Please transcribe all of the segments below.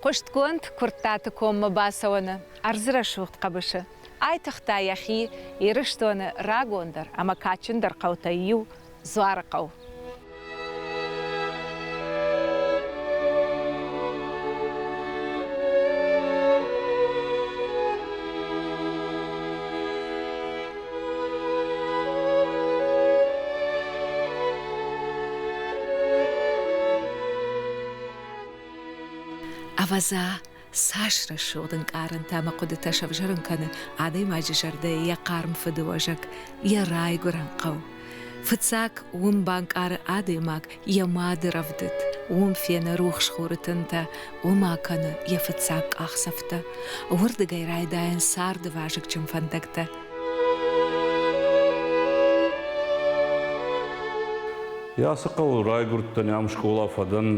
Хъуыстгонд Куырттаты коммӕ бацӕуӕны ӕрдзы рӕсугъд хъӕбысы айтыгъта йӕхи Ирыстоны рагондӕр ӕмӕ кадджындӕр хъӕутӕй иу Дзуарыхъӕу. Ӕвӕдза, цас рӕсугъд ӕнкъарӕнтӕ ӕмӕ хъуыдытӕ сӕвзӕрын кӕны адӕймаджы зӕрдӕйы йӕ хъарм фыдыуӕзӕг, йӕ райгуырӕн хъӕу. Фыццаг уым банкъары адӕймаг йӕ мады рӕвдыд, уым фены рухс хуры тынтӕ, уым акӕны йӕ фыццаг къахдзӕфтӕ. Уырдыгӕй райдайынц царды вазыгджын фӕндӕгтӕ. Ацы хъӕуы райгуырдтӕн, ам скъола фӕдӕн.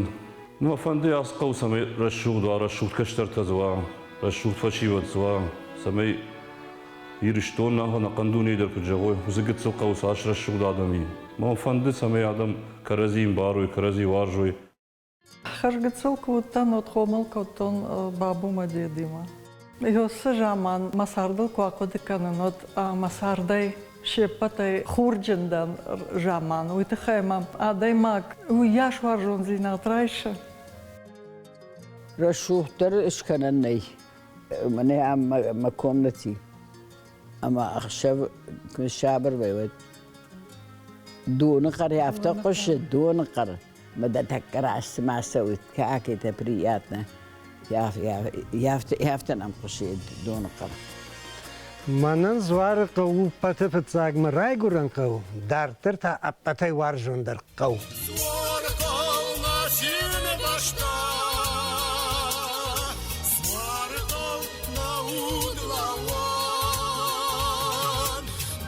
Мӕ фӕнды ацы хъӕу цӕмӕй рӕсугъд уа, рӕсугъд кӕстӕртӕ дзы уа, рӕсугъд фӕсивӕд дзы уа, цӕмӕй Ирыстон ӕнӕхъӕн дунейы дӕр куыд зӕгъой, уыцы гыццыл хъӕуы цас рӕсугъд адӕм и. Мӕн фӕнды, цӕмӕй адӕм кӕрӕдзийы ӕмбарой, кӕрӕдзи уарзой. Хӕрзгыццыл куы уыдтӕн, уӕд хъомыл кодтон бабу мӕ дедимӕ. Ёсы заман мӕ цардыл куы ахъуыды кӕнын, уӕд мӕ цардӕй се ппӕтӕй хурджындӕр заман. Уый тыххӕй мӕм адӕймаг уыйас уарзондзинад райсы. Рӕсугъддӕр скӕнӕн нӕй. Мӕнӕ ам мӕ комнати. Ӕмӕ ӕхсӕв куы ныссабыр вӕййы, уӕд доны хъӕр афтӕ хъуысы, доны хъӕр. Мӕ дӕ тӕккӕ раз цыма цӕуы, как это приятно. Афтӕ нӕм хъуысы доны хъӕр. Мӕнӕн Дзуары хъӕу у ӕппӕты фыццаг мӕ райгуырӕн хъӕу, дарддӕр та ӕппӕтӕй уарзондӕр хъӕу. Дзуары хъӕу нӕ цины бӕстӕ, Дзуары хъӕу нӕ удлӕууӕн,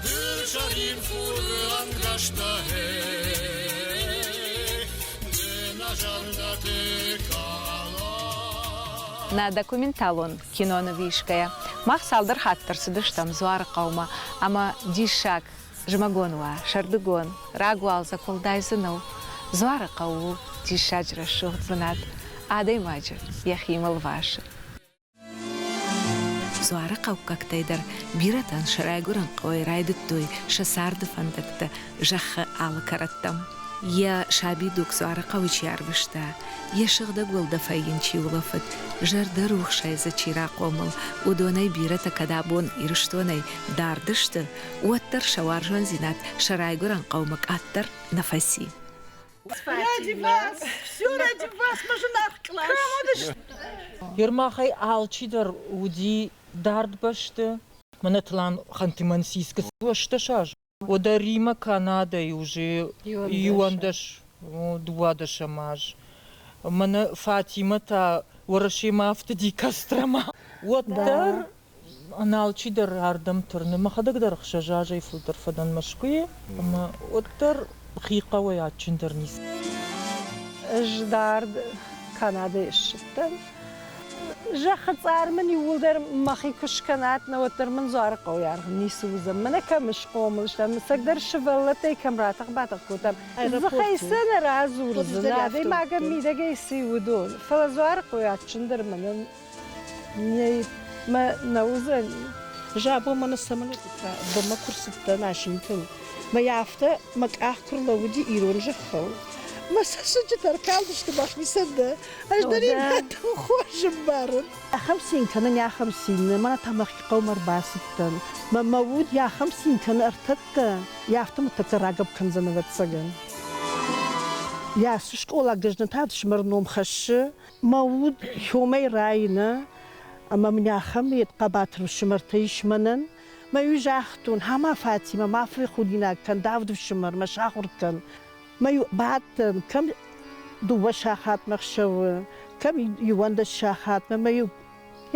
Дызӕрин хуры ӕнгӕстӕ, Нӕ документалон киноныв исгӕйӕ, мах цалдӕр хатт ӕрцыдыстӕм Дзуарыхъӕумӕ ӕмӕ диссаг, зымӕгон уа, сӕрдыгон, рагуалдзӕг уӕлдай дзы нӕу. Дзуарыхъӕу у диссаджы рӕсугъд бынат, адӕймаджы йӕхимӕ лвасы. Дзуарыхъӕуккӕгтӕй дӕр бирӕтӕн сӕ райгуырӕн хъӕуӕй райдыдтой сӕ царды фӕндӕгтӕ зӕххы алы кӕрӕттӕм. Йӕ сабидуг Дзуарыхъӕуы чи арвыста, йӕ сыгъдӕг уӕлдӕфӕй йын чи улӕфыд, зӕрдӕрухсӕй дзы чи рахъомыл, уыдонӕй бирӕтӕ кӕд абон Ирыстонӕй дард сты, уӕддӕр сӕ уарзондзинад сӕ райгуырӕн хъӕумӕ къаддӕр нӕ фӕци. Ради вас, все ради вас, мӕ зынаргъ кълас. Ермахӕй алчидӕр уыди дард бӕсты. Мӕнӕ Тлан Ханты-Мансийскы 18 аз. Уӕдӕ Римӕ Канадӕйы уже 11 12-ӕм аз. Мӕнӕ Фатимӕ та Уӕрӕсемӕ афтыди Кострома. Уӕддӕр алчидӕр ардӕм тырны. Мӕхӕдӕг дӕр 6 азӕй фылдӕр фӕдӕн Мӕскуыйы, ӕмӕ уӕддӕр хи хъӕуӕй адджындӕр ницы. Ӕз дард Канадӕйы ссыдтӕн. Зӕххы цъар мын иууылдӕр мӕхи куы скӕнат, нӕ уӕддӕр мын дзуары хъӕуы аргъ ницы уыдзӕн. Мӕнӕ кӕм схъомыл стӕм, ӕцӕгдӕр сывӕллӕттӕй кӕм ратӕх-батӕх кодтам. Дзыхӕй сӕ нӕ радзурдзынӕ, адӕймагӕн мидӕгӕй цы и, уыдон. Фӕлӕ дзуары хъӕуы адджындӕр мӕнӕн Нӕй, мӕ нӕ уыдзӕни. Жабо мӕнӕ цӕмӕн уыдта, бынмӕ куы рцыдтӕн асинтыл, мӕ афтӕ мӕ къах куы рлӕууыди ирон зӕххыл, мӕ цӕссыджытӕ ӕркалдысты мӕхицӕн дӕ, ӕз дӕр иннӕтӕн хорз ӕмбарын. Ахӕм цин кӕнын, ахӕм цин, мӕнӕ та мӕхи хъӕумӕ ӕрбацыдтӕн. Мӕ мӕ уд ахӕм цин кӕны ӕртӕккӕ, афтӕ тӕккӕ рагӕпп кӕндзӕн, ӕвӕццӕгӕн. Йӕ цы скъола Гӕзнаты ӕфсымӕр ном хӕссы, Мӕ уд хёмӕй райы ӕмӕ мын ахӕм хъӕбатыр ӕфсымӕртӕ ис мӕнӕн. Мӕ иу загътон, ма Фатимӕ, ма фӕхудинаг кӕн, давд ӕфсымӕр, мӕ сахуыр кӕн. Мӕ иу бадтӕн, кӕм дыууӕ сахатмӕ ӕхсӕвы, кӕм 11 сахатмӕ, мӕ иу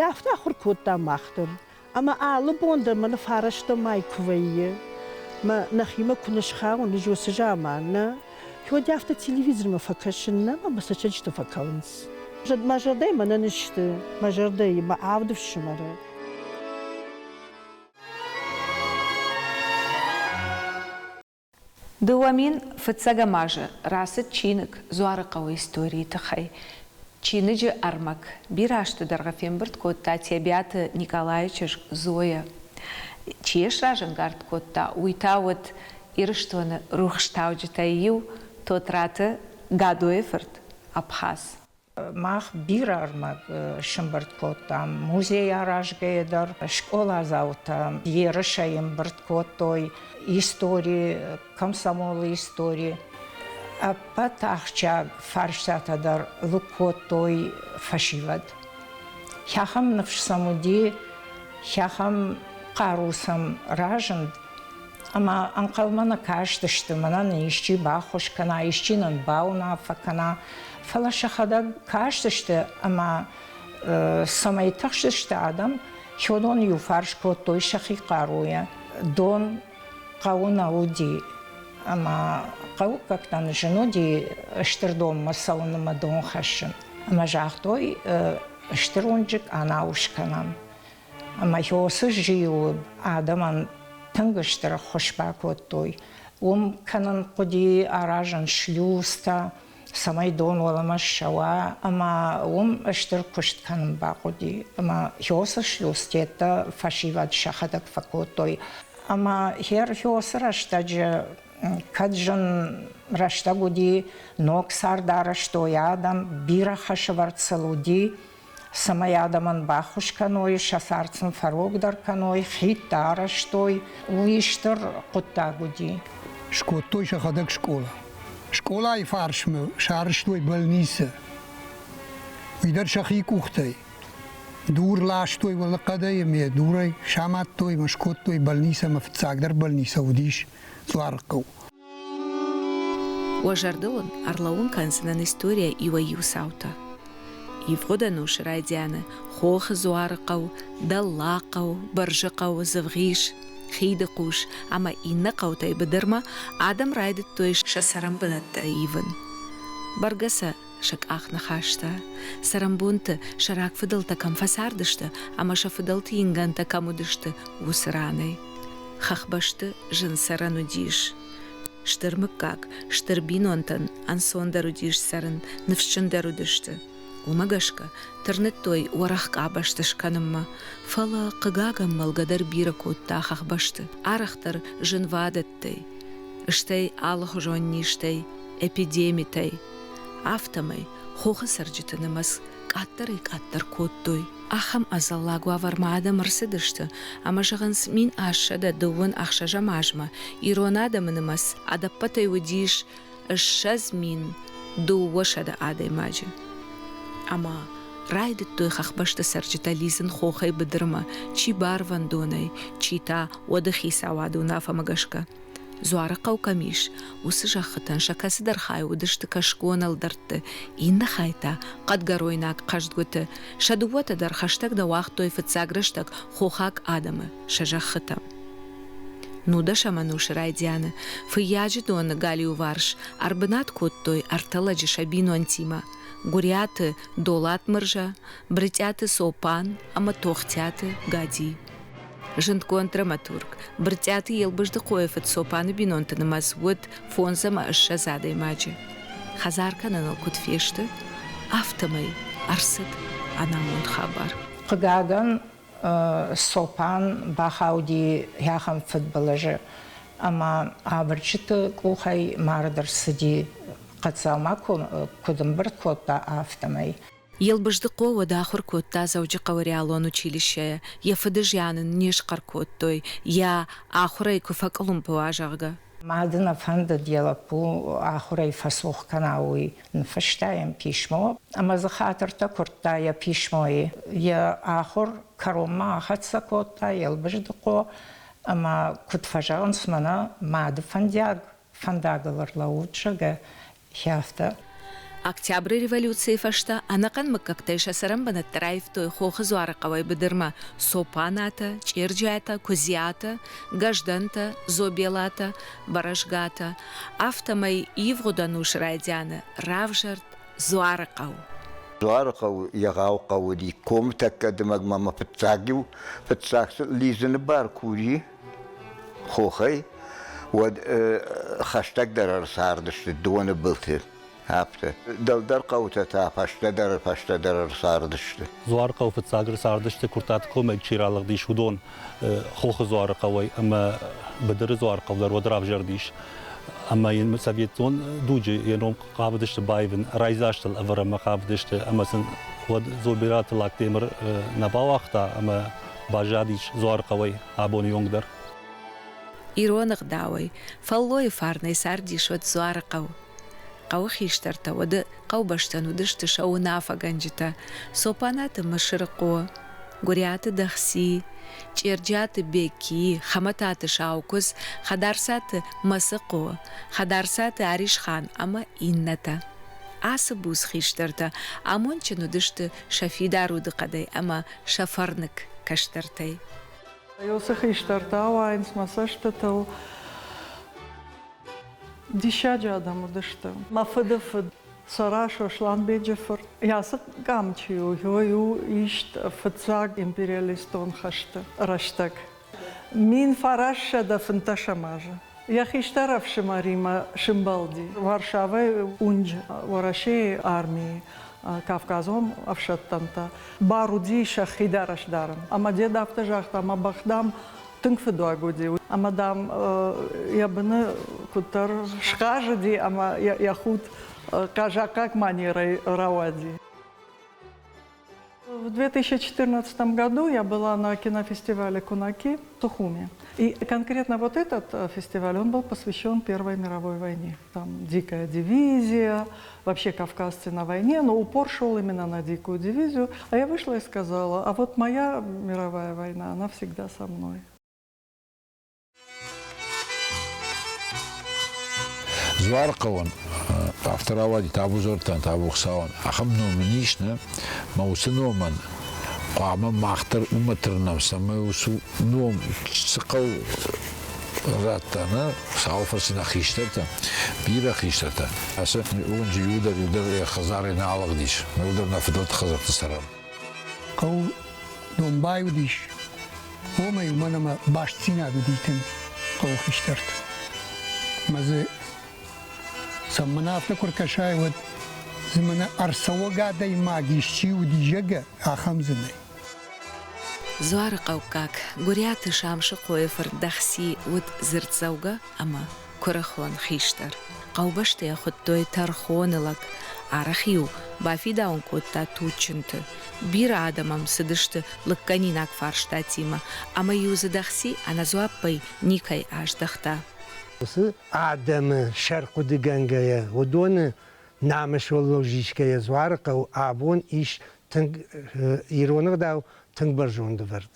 афтӕ ахуыр кодтам мах дӕр. Ӕмӕ алы бон дӕр мӕнӕ фарӕстӕм май куы вӕййы, мӕ нӕхимӕ куы нысхауын, ӕз уыцы заман нӕ, уӕд афтӕ телевизормӕ фӕкӕсын нӕ ӕмӕ мӕ цӕстыты фӕкӕлынц. Мӕ зӕрдӕйы мӕнӕн сты, мӕ зӕрдӕйы мӕ авд ӕфсымӕры. 2000 фыццӕгӕм азы рацыд чиныг Дзуарыхъӕуы историйы тыххӕй. Чиныджы ӕрмӕг бирӕ азты дӕргъы фембырд кодта Тебиаты Никъалайы чызг Зоя. Чи йӕ сразӕнгард кодта, уый та уыд Ирыстоны рухстауджытӕй иу Тотраты Гадойы фырт Абхаз. Мах бирӕ ӕрмӕг сӕмбырд кодтам музей аразгӕйӕ дӕр, скъоладзаутӕ ерысӕй ӕмбырд кодтой истори, комсомолы истори. Ӕппӕт ахсджиаг фарстатӕ дӕр лыг кодтой фӕсивӕд. Ахӕм ныфс сӕм уыди, ахӕм хъару сӕм разынд, ӕмӕ ӕнхъӕлмӕ нӕ кастысты, мӕнӕ нын исчи баххуыс кӕна, исчи нын бауынаффӕ кӕна, фӕлӕ сӕхӕдӕг кастысты ӕмӕ цӕмӕй тыхстысты адӕм, уыдон иуфарс кодтой сӕхи хъаруйӕ. Дон хъӕуы нӕ уыди, ӕмӕ хъӕуккӕгтӕн зын уыди стыр донмӕ цӕуын ӕмӕ дон хӕссын. Ӕмӕ загътой, стыр уынджы къанау скӕнӕм. Ӕмӕ уыцы зиуы адӕмӕн тынг стыр ӕххуыс бакодтой. Уым кӕнын хъуыди аразын шлюзтӕ, цӕмӕй дон уӕлӕмӕ ссӕуа, ӕмӕ уым стыр куыст кӕнын бахъуыди. Ӕмӕ уыцы шлюзтӕ фӕсивӕд сӕхӕдӕг фӕкодтой. Ӕмӕ уыцы рӕстӕджы кӕд зын рӕстӕг уыди, ног цард арӕзтой адӕм, бирӕ хӕсӕвӕрд сыл уыди, цӕмӕй адӕмӕн баххуыс кӕной, сӕ цард сын фӕрогдӕр кӕной, хидтӕ арӕзтой, уый стыр хъуыддаг уыди. Скодтой сӕхӕдӕг скъола. Скъолайы фарсмӕ сарӕзтой больницӕ. Уый дӕр сӕхи къухтӕй. Дур ластой уӕлыхъӕдӕй ӕмӕ дурӕй самадтой ӕмӕ скодтой больницӕ ӕмӕ фыццагдӕр больницӕ уыдис Дзуарыхъӕу. Уӕ зӕрдыл ын ӕрлӕууын кӕндзынӕн историйӕ иуӕй-иу цаутӕ. Ивгъуыд ӕнусы райдианы Хохы Дзуарыхъӕу, Дӕллагхъӕу, Бӕрзыхъӕу, Дзывгъис, Хидыхъус ӕмӕ иннӕ хъӕутӕй быдырмӕ адӕм райдыдтой сӕ цӕрӕнбынӕттӕ ивын. Бӕргӕ сӕ сӕ къах ныхӕстӕ, цӕрӕнбонты сӕ рагфыдӕлтӕ кӕм фӕцардысты ӕмӕ сӕ фыдӕлты ингӕнтӕ кӕм уыдысты, уыцы ранӕй. Хӕхбӕсты зын цӕрӕн уыдис. Стыр мыггаг, стыр бинонтӕн ӕнцондӕр уыдис цӕрын, ныфсджындӕр уыдысты. Уымӕ гӕсгӕ тырныдтой уӕрӕх къабӕзты скӕнынмӕ, фӕлӕ, хъыгагӕн, мӕлгӕ дӕр бирӕ кодта хӕхбӕсты, арӕхдӕр зынвадӕттӕй, стӕй алыхуызон низтӕй, эпидемитӕй. Афтӕмӕй хохы цӕрджыты нымӕц къаддӕрӕй-къаддӕр кодтой. Ахӕм ӕдзӕллаг уавӕрмӕ адӕм ӕрцыдысты, ӕмӕ зӕгъынц, 1726 азмӕ ирон адӕмы нымӕц ӕдӕппӕтӕй уыдис 20 200 адӕймаджы. Ӕмӕ райдыдтой хӕхбӕсты цӕрджытӕ лидзын хохӕй быдырмӕ, чи барвӕндонӕй, чи та уӕды хицауады уынаффӕмӕ гӕсгӕ. Дзуарыхъӕу кӕм ис, уыцы зӕххытӕн сӕ кӕцыдӕр хай уыдысты кӕсгон ӕлдӕртты, иннӕ хай та хъӕдгӕройнаг хъӕздгуыты. Сӕ дыууӕтӕ дӕр хӕстӕг нӕ уагътой фыццаг рӕстӕг хохаг адӕмы сӕ зӕххытӕм. Нудӕсӕм ӕнусы райдианы Фыййаджы доны галиуварс ӕрбынат кодтой ӕртӕ лӕджы сӕ бинонтимӕ – Гуыриаты Долат-Мырза, Брытъиаты Цопан ӕмӕ Тохтиаты Гӕди. Зындгонд драматург Брытъиаты Елбыздыхъойы фыд Цопаны бинонты нымӕц уыд 25 адӕймаджы. Хӕдзар кӕныныл куыд фесты, афтӕмӕй ӕрцыд ӕнамонд хабар. Хъыгагӕн, Цопан бахауди ахӕм фыдбылызы, ӕмӕ абырджыты къухӕй мард ӕрцыди, хъӕддзаумӕ куыд ӕмбырд кодта, афтӕмӕй. Елбыздыхъо уӕд ахуыр кодта Дзӕуджыхъӕуы реалон училищӕйы, йӕ фыды зиан ын не схъӕр кодтой, йӕ ахуырӕй куы фӕкъуылымпы уа, зӕгъгӕ. Мады нӕ фӕндыд йӕ лӕппу ахуырӕй фӕцух кӕна, уый. Ныффыста йӕм писмо ӕмӕ дзы хатыртӕ куырдта йӕ писмойы. Йӕ ахуыр кӕронмӕ ахӕццӕ кодта Елбыздыхъо ӕмӕ, куыд фӕзӕгъынц, мӕнӕ мады фӕндиаг фӕндагыл ӕрлӕууыд, зӕгъгӕ, афтӕ. Октябры революцийы фӕстӕ ӕнӕхъӕн мыггӕгтӕй сӕ цӕрӕнбынӕттӕ раивтой Хохы Дзуары хъӕуӕй быдырмӕ Цопанатӕ, Чъерджиатӕ, Куыдзиатӕ, Гӕздӕнтӕ, Зобелатӕ, Бӕрӕзгатӕ. Афтӕмӕй ивгъуыд ӕнусы райдианы равзӕрд Дзуарыхъӕу. Дзуарыхъӕу егъау хъӕу уыди, комы тӕккӕ дымӕгмӕ мӕ фыццаг-иу фыццаг лидзыны бар куы уыди хохӕй, уӕд хӕстӕгдӕр ӕрцардысты доны былты. Афтӕ. Дӕлдӕр хъӕутӕ та фӕстӕдӕр фӕстӕдӕр ӕрцардысты. Дзуарыхъӕуы фыццаг ӕрцардысты Куырттаты комӕй чи ралыгъдис, уыдон Хохы Дзуарыхъӕуӕй ӕмӕ Быдыры Дзуарыхъӕу дӕр уӕд равзӕрдис. Ӕмӕ йын советон дуджы йӕ ном хъавыдысты баивын, райдзастыл ӕвӕрынмӕ хъавыдысты ӕмӕ сын уӕд Зобераты Лактемыр нӕ бауагъта ӕмӕ баззадис Дзуарыхъӕуӕй абоны онг дӕр. Ирон ӕгъдауӕй, фӕллойы фарнӕй цардис уӕд Дзуарыхъӕу. Хъӕуы хистӕртӕ уӕды хъӕубӕстӕн уыдысты сӕ уынаффӕгӕнджытӕ Цопанаты Мысырыхъо, Гуыриаты Дӕхци, Чъерджиаты Беки, Хӕмӕтаты Саукуыдз, Хӕдарцаты Мӕцыхъо, Хӕдарцаты Арисхан ӕмӕ иннӕтӕ. Ацы буц хистӕртӕ амондджын уыдысты сӕ фидар удыхъӕдӕй ӕмӕ сӕ фӕрныг кӕстӕртӕй. Уыцы хистӕртӕ ауайынц мӕ цӕстытыл. Диссаджы адӕм уыдысты. Мӕ фыды фыд Цӕра Сосланбеджы фырт, ацы къам чи у, уый у ист фыццаг империалистон хӕсты рӕстӕг. 1915 азы. Йӕ хистӕр ӕфсымӕримӕ сымбӕлди Варшавӕйы уынджы Уӕрӕсейы армийы кавказон ӕфсӕддонтӕ. Бар уыди сӕхи дарӕс дарын. Ӕмӕ дед афтӕ загъта, мӕ бӕх, дам, тынг фыдуаг уыди. Ӕмӕ, дам, йӕ быны куыддӕр схъазыди ӕмӕ йӕ худ хъазахъхъаг манерӕй рауади. В 2014 году я была на кинофестивале «Кунаки» в Сухуми. И конкретно вот этот фестиваль, он был посвящен Первой мировой войне. Там дикая дивизия, вообще кавказцы на войне, но упор шел именно на дикую дивизию. А я вышла и сказала, а вот моя мировая война, она всегда со мной. Дзуарыхъӕуӕн афтӕ рауади табу-зортӕн, табу-Хуыцауӕн. Ахӕм ном ын ис, нӕ? Мӕ уыцы номӕн хъуамӕ мах дӕр уымӕ тырнӕм, цӕмӕй уыцы ном цы хъӕу радта, нӕ? Хуыцауы фӕрцы нӕ хистӕртӕ, бирӕ хистӕртӕ. Ацы уынджы иу дӕр, иу дӕр йӕ хӕдзарӕй нӕ алыгъдис. Иу дӕр нӕ фыдӕлты хӕдзӕртты цӕрӕм. Хъӕу домбай уыдис, уымӕй уымӕн ӕмӕ бастдзинад уыди тынг хъӕуы хистӕрты. Ӕмӕ дзы сӕм мӕнӕ афтӕ куы ркӕсай, уӕд дзы мӕнӕ ӕрцӕуӕг адӕймаг исчи уыди, зӕгъгӕ, ахӕм дзы нӕй. Дзуарыхъӕуккаг Гуыриаты Самсыхъойы фырт Дӕхци уыд дзырддзӕугӕ ӕмӕ куырыхон хистӕр. Хъӕубӕсты йӕ хуыдтой тӕрхоны лӕг. Арӕх-иу бафидауын кодта туджджынты. Бирӕ адӕм ӕм цыдысты лыггӕнинаг фарстатимӕ, ӕмӕ-иу дзы Дӕхци ӕнӕдзуаппӕй никӕй аздӕхта. Уыцы адӕмы сӕрхъуыдыгӕнгӕйӕ, уыдоны намысыл исгӕйӕ Дзуарыхъӕу абон ис тынг ирон ӕгъдау тынг бӕрзонд ӕвӕрд.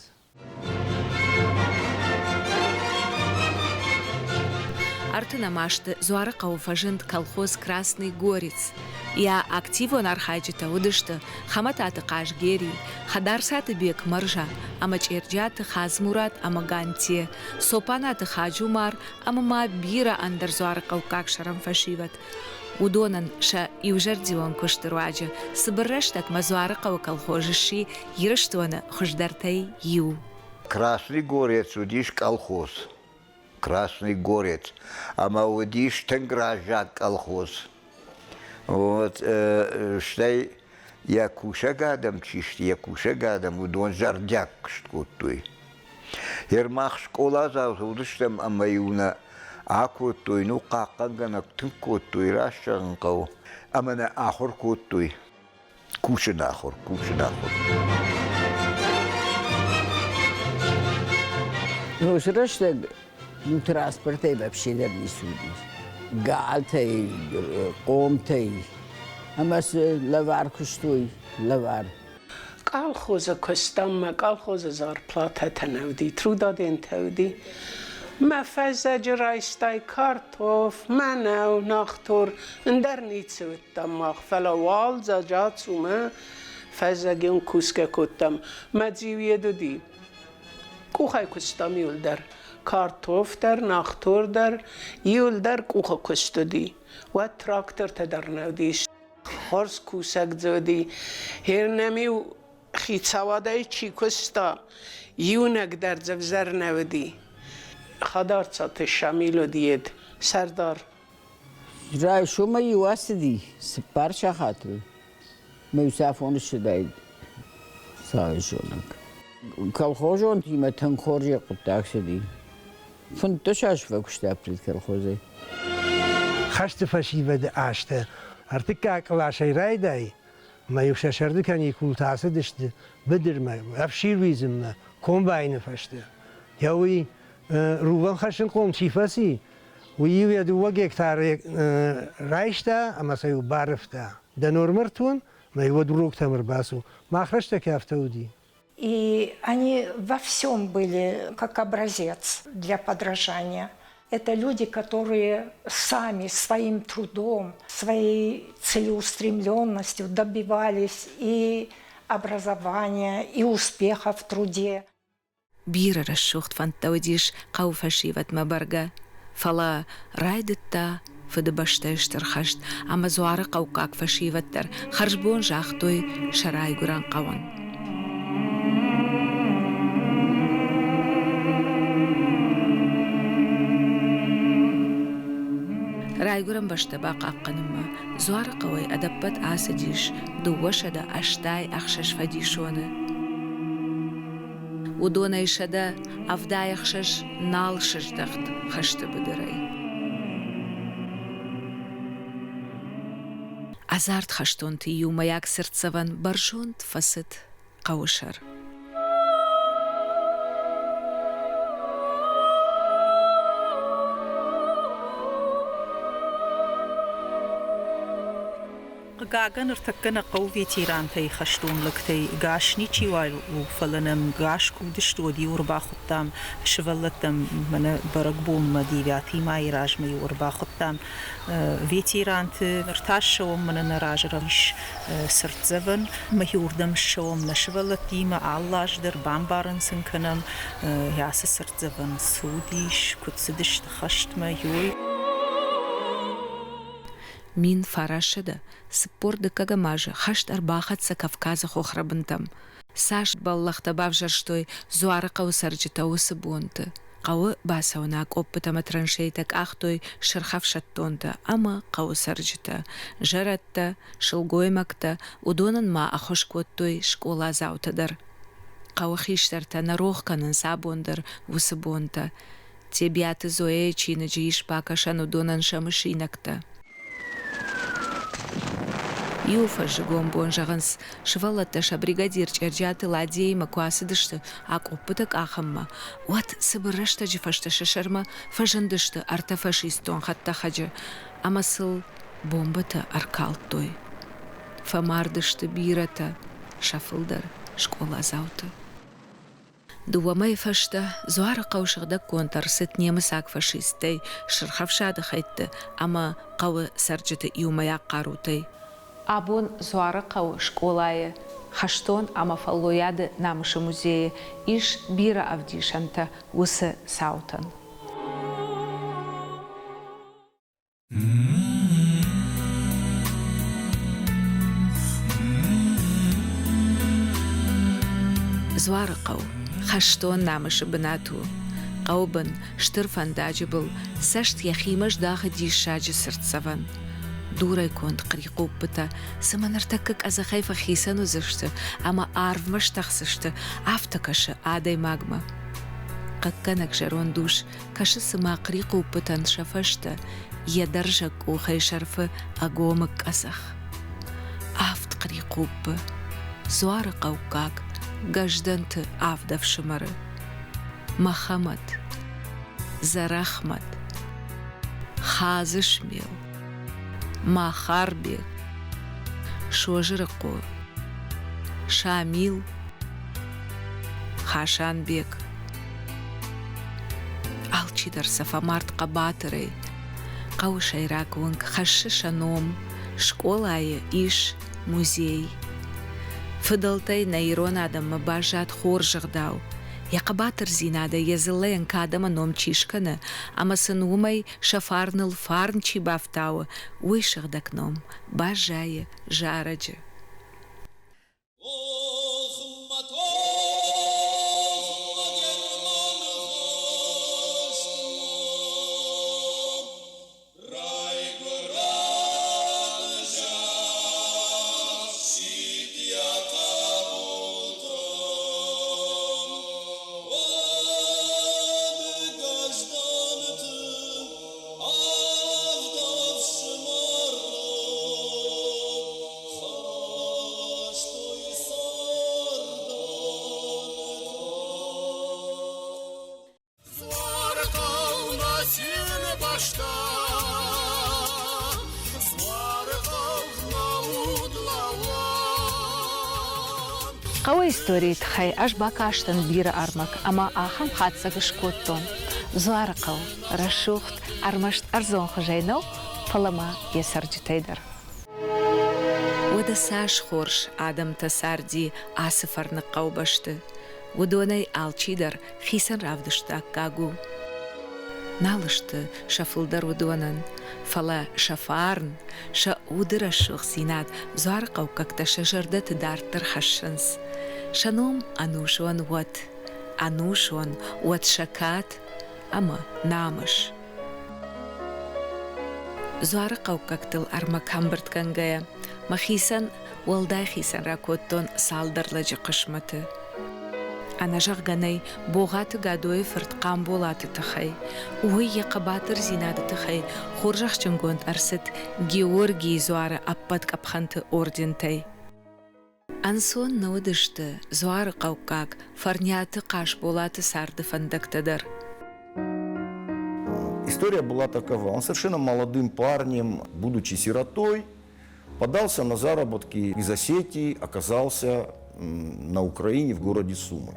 Ӕртынӕм азты Дзуарыхъӕуы фӕзынд колхоз «Красный горец». Йӕ активон архайджытӕ уыдысты Хӕмӕтаты Хъазгери, Хӕдарцаты Бекмӕрза ӕмӕ Чъерджиаты Хадзмурат ӕмӕ Ганте, Цопанаты Хаджумар ӕмӕ ма бирӕ ӕндӕр дзуарыхъӕуккаг сӕрӕн фӕсивӕд. Уыдонӕн сӕ иузӕрдион куысты руаджы цыбыр рӕстӕгмӕ Дзуарыхъӕуы колхоз сси Ирыстоны хуыздӕртӕй иу. Красный Горец уыдис колхоз. Красный Горец. Ӕмӕ уыдис тынг раззаг колхоз. Вот, стӕй йӕ кусӕг адӕм чи сты, йӕ кусӕг адӕм, уыдон зӕрдиаг куыст кодтой. Ермах скъоладзаутӕ уыдыстӕм ӕмӕ-иу нӕ акодтой, ну хъахъхъӕнгӕнӕг тынг кодтой, раст зӕгъын хъӕуы, ӕмӕ нӕ ахуыр кодтой. Кусын ахуыр, кусын ахуыр. Уыцы рӕстӕг ну транспортӕй вообще дӕр ницы уыди. Галтӕй, хъомтӕй. Ӕмӕ цы лӕвар куыстой, лӕвар. Колхозы куыстам мӕ колхозы зарплатӕтӕ нӕ уыди, трудодентӕ уыди. Мӕ фӕззӕджы райстай картоф, мӕнӕу, нахтор, ӕндӕр ницы уыдтам мах, фӕлӕ уалдзӕджы ацумӕ фӕззӕгион кусгӕ кодтам. Мӕ дзиуед уыди. Къухӕй куыстам иуылдӕр. Картоф дӕр, нахтор дӕр, иуылдӕр къухы куыст уыди. Уӕд трактортӕ дӕр нӕ уыдис. Хорз кусӕг дзы уыди. Нӕм-иу хицауадӕй чи куыста, иунӕг дӕр дзы ӕвзӕр нӕ уыди. Хӕдарцаты Шамил уыди йед сӕрдар. Райсомӕй-иу ацыди цыппар сахатыл, мӕ иу цафон ссыдаид цалынзонӕг. Колхозонтимӕ тынг хорз йӕ хъуыддаг цыди. 15 аз фӕкуыста предколхозӕй. Хӕсты фӕсивӕды азтӕ ӕртыккаг къласӕй райдай, мӕ-иу сӕ сӕрды каникулты ацыдысты быдырмӕ, ӕфсирвизммӕ, комбайны фӕстӕ. Йӕ уый рувӕн хӕссынхъом чи фӕци, уый-иу йӕ дыууӕ гектары райста ӕмӕ сӕ-иу барывта. Дӕ нормӕртон мӕ-иу уӕд уроктӕм ӕрбацу. Мах рӕстӕг афтӕ уыди. И они во всем были как образец для подражания. Это люди, которые сами своим трудом, своей целеустремленностью добивались и образования, и успеха в труде. Бирӕ рӕсугъд фӕндтӕ уыдис хъӕуы фӕсивӕдмӕ бӕргӕ, фӕлӕ райдыдта Фыдыбӕстӕйы Стыр хӕст ӕмӕ дзуарыхъӕуккаг фӕсивӕд дӕр хӕрзбон загътой сӕ райгуырӕн хъӕуӕн. Райгуырӕн бӕстӕ бахъахъхъӕнынмӕ Дзуарыхъӕуӕй ӕдӕппӕт ацыдис 286 фӕдисоны. Уыдонӕй 176 нал сыздӕхт хӕсты быдырӕй. Ӕдзард хӕстонты иумӕйаг цыртдзӕвӕн бӕрзонд фӕцыд хъӕуы сӕр. Хъыгагӕн, ныртӕккӕ нӕ хъӕуы ветерантӕй, хӕстон лӕгтӕй гас ничиуал у, фӕлӕ нӕм гас куы уыдысты, уӕд-иу ӕрбахуыдтам сывӕллӕттӕм мӕнӕ бӕрӕгбонмӕ девятый майы размӕ-иу ӕрбахуыдтам ветеранты. Ныр та ссӕуӕм, мӕнӕ нӕ разы ис цыртдзӕвӕн. Мӕхи уырдӕм ссӕуӕм нӕ сывӕллӕттимӕ алы аз дӕр, бамбарын сын кӕнӕм, ацы цыртдзӕвӕн цы уыдис, куыд цыдысты хӕстмӕ, уый. 1942 азы хӕст ӕрбахӕццӕ Кавказы хохрӕбынтӕм. Цас бӕллӕхтӕ бавзӕрстой Дзуарыхъӕуы цӕрджытӕ уыцы бонты. Хъӕуы бацӕуӕны акъоппытӕ ӕмӕ траншейтӕ къахтой сырхӕфсӕддонтӕ ӕмӕ хъӕуы цӕрджытӕ, зӕрӕдтӕ, сылгоймӕгтӕ, уыдонӕн ма ӕххуыс кодтой скъоладзаутӕ дӕр. Хъӕуы хистӕртӕ нӕ рох кӕнынц абон дӕр уыцы бонтӕ. Тебиаты Зояйы чиныджы ис бакӕсӕн уыдонӕн сӕ мысинӕгтӕ. Иу фӕззыгон бон, зӕгъынц, сывӕллӕттӕ сӕ бригадир Чъерджиаты Ладейимӕ куы ацыдысты акъоппыты къахынмӕ, уӕд цыбыр рӕстӕджы фӕстӕ сӕ сӕрмӕ фӕзындысты ӕртӕ фашистон хӕдтӕхӕджы ӕмӕ сыл бомбӕтӕ ӕркалдтой. Фӕмард сты бирӕтӕ, сӕ фылдӕр скъоладзаутӕ. Дыууӕ мӕйы фӕстӕ Дзуарыхъӕу сыгъдӕггонд ӕрцыд немыцаг фашисттӕй Сырхӕфсады хӕйтты ӕмӕ хъӕуы цӕрджыты иумӕйаг хъарутӕй. Абон Дзуарыхъӕуы скъолайы хӕстон ӕмӕ фӕллойады намысы музейы ис бирӕ ӕвдисӕнтӕ уыцы цаутӕн. Дзуарыхъӕу хӕстон намысы бынат у. Хъӕуы бын, стыр фӕндаджы был, цӕст йӕхимӕ здахы диссаджы цыртдзӕвӕн. Дурӕй конд хърихъуппытӕ цыма ныртӕккӕ къӕдзӕхӕй фӕхицӕн уыдзысты ӕмӕ арвмӕ стӕхдзысты, афтӕ кӕсы адӕймагмӕ. Хъаггӕнӕг зӕронд ус кӕсы цыма хърихъуппытӕн сӕ фӕстӕ йӕ дӕрзӕг къухӕй сӕрфы ӕгомыг къӕдзӕх. Авд хърихъуппы, дзуарыхъӕуккаг Гӕздӕнты авд ӕфсымӕры. Мӕхӕмӕт, Дзӕрӕхмӕт, Хадзысмел, Махарбег, Созырыхъо, Шамил, Хасанбег. Алчидӕр сӕ фӕмард хъӕбатырӕй. Хъӕуы сӕйраг уынг хӕссы сӕ ном, скъолайы ис музей. Фыдӕлтӕй нӕ ирон адӕммӕ баззад хорз ӕгъдау. Йӕ хъӕбатырдзинадӕй йӕ дзыллӕйӕн кад ӕмӕ ном чи скӕны ӕмӕ сын уымӕй сӕ фарныл фарн чи бафтауы, уый сыгъдӕг ном баззайы зарӕджы. Хъӕуы историйы тыххӕй ӕз бакастӕн бирӕ ӕрмӕг ӕмӕ ахӕм хатдзӕг скодтон. Дзуарыхъӕу рӕсугъд ӕрмӕст ӕрдзон хуызӕй нӕу, фӕлӕ ма йӕ цӕрджытӕй дӕр. Уӕдӕ цас хорз адӕмтӕ царди ацы фӕрныг хъӕубӕсты, уыдонӕй алчидӕр хицӕн равдысты аккаг у. Нал сты сӕ фылдӕр уыдонӕн, фӕлӕ сӕ фарн, сӕ уды рӕсугъддзинад дзуарыхъӕуккӕгтӕ сӕ зӕрдӕты дарддӕр хӕссынц. Сӕ ном ӕнусон уӕд, ӕнусон уӕд сӕ кад ӕмӕ намыс. Дзуарыхъӕуккӕгтыл ӕрмӕг ӕмбырдгӕнгӕйӕ, мӕхицӕн уӕлдай хицӕн ракодтон цалдӕр лӕджы хъысмӕты. Ӕнӕзӕгъгӕ нӕй Богъаты Гӕдойы фырт Хъамболаты тыххӕй. Уый йӕ хъӕбатырдзинады тыххӕй хорзӕхджынгонд ӕрцыд Георгийы дзуары ӕппӕт къӕпхӕнты ордентӕй. Ӕнцон нӕ уыдысты дзуарыхъӕуккаг Фӕрниаты Хъасболаты царды фӕндӕгтӕ дӕр. История была такова. Он совершенно молодым парнем, будучи сиротой, подался на заработки из Осетии, оказался на Украине в городе Сумы.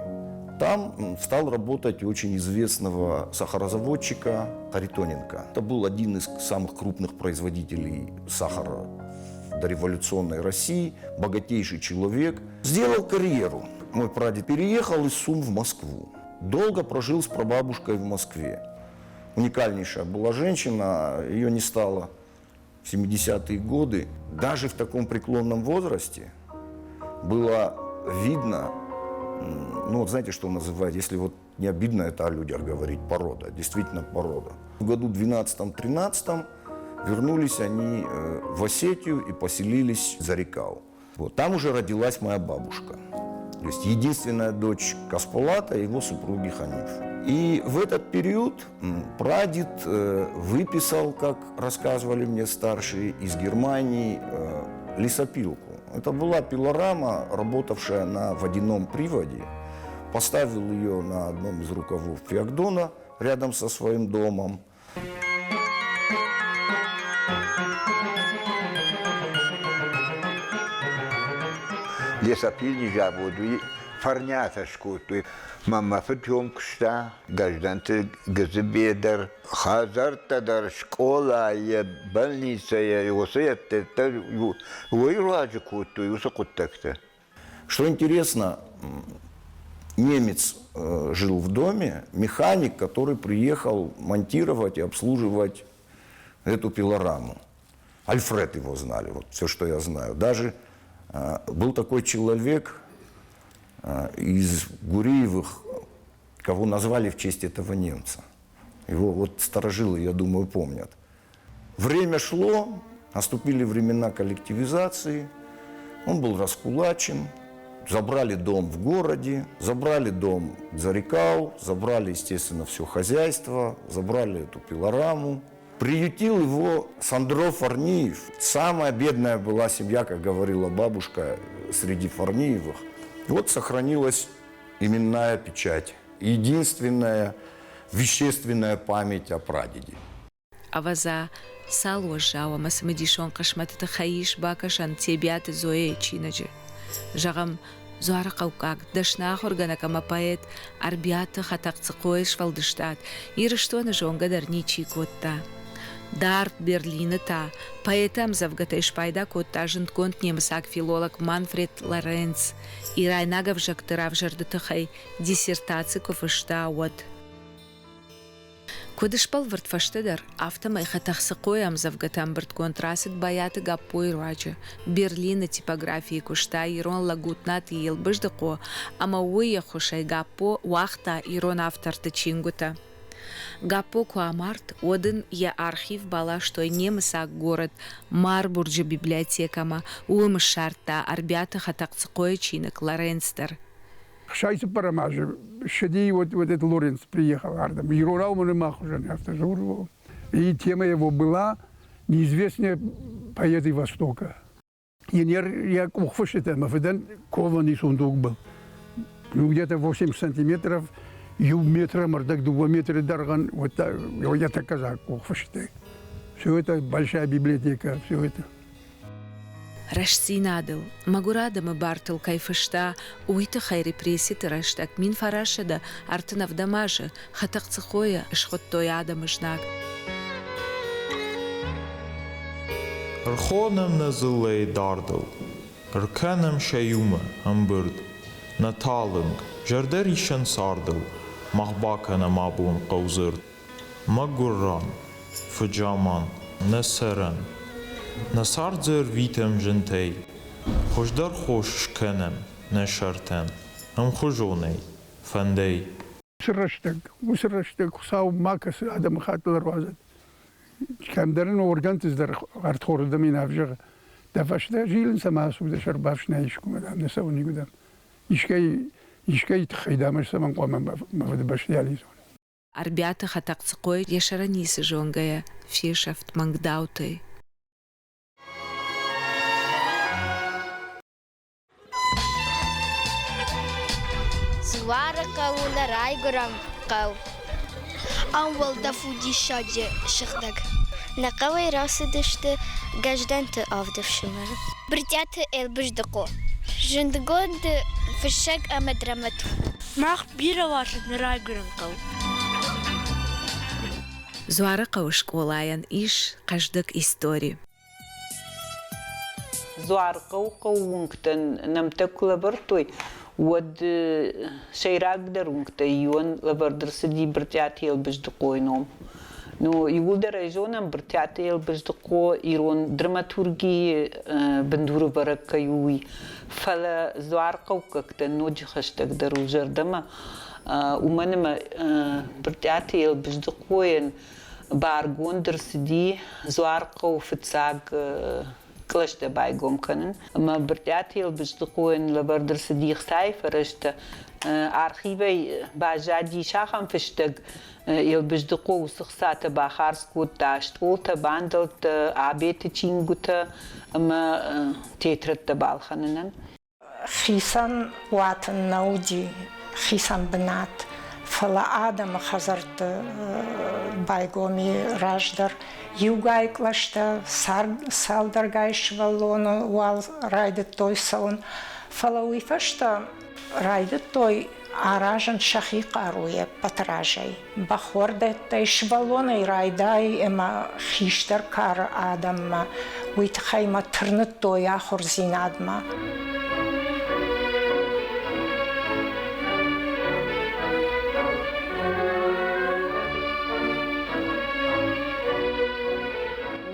Там стал работать у очень известного сахарозаводчика Харитоненко. Это был один из самых крупных производителей сахара в дореволюционной России, богатейший человек. Сделал карьеру. Мой прадед переехал из Сум в Москву. Долго прожил с прабабушкой в Москве. Уникальнейшая была женщина, ее не стало в 70-е годы. Даже в таком преклонном возрасте было видно, ну вот знаете, что называют, если вот не обидно это о людях говорить, порода, действительно порода. В году 12-13 вернулись они в Осетию и поселились за Рекау. Вот. Там уже родилась моя бабушка. То есть единственная дочь Касполата и его супруги Ханиф. И в этот период прадед выписал, как рассказывали мне старшие, из Германии лесопилку. Это была пилорама, работавшая на водяном приводе. Поставил ее на одном из рукавов Феогдона рядом со своим домом. Лесопильный завод Фӕрниатӕ скодтой. Мӕ мӕ фыд уым куыста, Гӕздӕнты Гызыбе дӕр, хӕдзӕрттӕ дӕр, скъолайы, больницӕйы, уыцы йедтӕ уый руаджы кодтой уыцы хъуыддӕгтӕ. Что интересно, немец жил в доме, механик, который приехал монтировать и обслуживать эту пилораму. Альфред его знали, вот все, что я знаю. Даже был такой человек из Гуриевых, кого назвали в честь этого немца. Его вот старожилы, я думаю, помнят. Время шло, наступили времена коллективизации, он был раскулачен, забрали дом в городе, забрали дом Зарекау, забрали, естественно, все хозяйство, забрали эту пилораму. Приютил его Сандро Фарниев. Самая бедная была семья, как говорила бабушка, среди Фарниевых. И вот сохранилась именная печать. Единственная вещественная память о прадеде. Ӕвӕдза, цал уӕззау ӕмӕ цымыдисон хъысмӕты тыххӕй ис бакӕсӕн Тебиаты Зояйы чиныджы. Зӕгъӕм, дзуарыхъӕуккаг дӕсны ахуыргӕнӕг ӕмӕ поэт Арбиаты Хӕтӕхцыхъойы сфӕлдыстад Ирыстоны зонгӕ дӕр ничи кодта. Дард Берлины та поэты ӕмдзӕвгӕтӕй спайда кодта зындгонд немыцаг филолог Манфред Лоренц, ирайнаг ӕвзӕгты равзӕрды тыххӕй диссертаци куы фыста, уӕд. Куыд сбӕлвырд фӕстӕдӕр, афтӕмӕй Хӕтӕхцыхъойы ӕмдзӕвгӕты ӕмбырдгонд рацыд Байаты Гаппойы руаджы. Берлины типографийы куыста ирон лӕг Утнаты Елбыздыхъо ӕмӕ уый ӕххуысӕй Гаппо уагъта ирон авторты чингуытӕ. Гаппо куы амард, уӕд ын йӕ архив баластой немыцаг город Марбурджы библиотекӕмӕ, уым ссардта Арбиаты Хӕтӕхцыхъойы чиныг Лоренц дӕр. Хсай цыппӕрӕм азы ссыди, вот, вот этот Лоренц приехал ардӕм. Иронау мын мах хуызӕн афтӕ дзуры. И тема его была неизвестные поэты Востока. Йӕ къухфыстытӕ мӕ фыдӕн кованый сундук был. Ну, где-то 8 сантиметров, иу метр ӕмӕ дыууӕ метры дӕргъӕн, вот я тӕккӕ къухфыстытӕ. Все это большая библиотека, все это. Рӕстдзинадыл, мӕгуыр адӕмы бартыл кӕй фыста, уый тыххӕй репресситы рӕстӕг 1937 азы Хӕтӕхцыхъойы схуыдтой адӕмы знаг. Рхонӕм нӕ дзыллӕйы дардыл, Ркӕнӕм сӕ иумӕ ӕмбырд. Нӕ талынг, зӕрдӕриссӕн цардыл Мах бакӕнӕм абон хъӕудзырд. Мӕгуыр ран, фыд-заман, нӕ сӕрӕн. Нӕ цард дзы ӕрвитӕм зынтӕй. Хуыздӕр хос скӕнӕм нӕ сӕртӕн Ӕмхуызонӕй, фӕндӕй. Уыцы рӕстӕг, уыцы рӕстӕг Хуыцау макӕцы адӕмыхаттыл ӕруадзӕд. Кӕмдӕр ын органты дӕр ӕрдхоры дӕм ӕвзӕгъы. Дӕ фӕстӕ зилынц ӕмӕ ацу дӕ сӕр бафснай искуы, дам, нӕ цӕуын никуыдӕм. Искӕй, искӕй тыххӕй дам ӕз цӕмӕн хъуамӕ мӕ фыдыбӕсты алидзон. Арбиаты Хӕтӕхцыхъойы йӕ сӕрӕн ницы зонгӕйӕ фесӕфт мӕнгдаутӕй. Дзуары хъӕу у нӕ райгуырӕн хъӕу. Ам уӕлдӕф у диссаджы сыгъдӕг. Нӕ хъӕуӕй рацыдысты Гӕздӕнты авд ӕфсымӕры. Брытъиаты Елбыздыхъо, зындгонд фыссӕг ӕмӕ драматург. Мах бирӕ уарзӕм нӕ райгуырӕн хъӕу. Дзуарыхъӕуы скъолайӕн ис хъӕздыг истори. Дзуархъӕу хъӕууынгтӕн нӕмттӕ куы лӕвӕрдтой, уӕд сӕйрагдӕр уынгтӕй иуӕн лӕвӕрд ӕрцыди Брытъиаты Елбыздыхъойы ном. Ну, иууылдӕр ӕй зонӕм, Брытъиаты Елбыздыхъо ирон драматургийы бындурӕвӕрӕг кӕй у, уый. Фӕлӕ дзуархъӕуккӕгтӕн ноджы хӕстӕгдӕр у зӕрдӕмӕ, уымӕн ӕмӕ Брытъиаты Елбыздыхъойӕн баргонд ӕрцыди Дзуархъӕуы фыццаг кълӕстӕ байгом кӕнын. Ӕмӕ Брытъиаты Елбыздыхъойӕн лӕвӕрд ӕрцыди ӕхцайы фӕрӕзтӕ. Архивӕй баззадис ахӕм фыстӕг, Елбыздыхъо уыцы хцатӕ бахардз кодта стъолтӕ, бандӕлттӕ, абеты чингуытӕ ӕмӕ тетрӕдтӕ балхӕнынӕн. Хицӕн уат ын нӕ уыди, хицӕн бынат, фӕлӕ адӕмы хӕдзӕртты байгом и раздӕр иугай кълӕстӕ, цалдӕргай сывӕллоны уал райдыдтой цӕуын. Фӕлӕ уый фӕстӕ райдыдтой аразын сӕхи хъаруйӕ ӕппӕт разӕй. Бӕхуӕрдӕттӕй сывӕллонӕй райдай ӕмӕ хистӕр кары адӕммӕ, уый тыххӕй мӕ тырныдтой ахуырдзинадмӕ.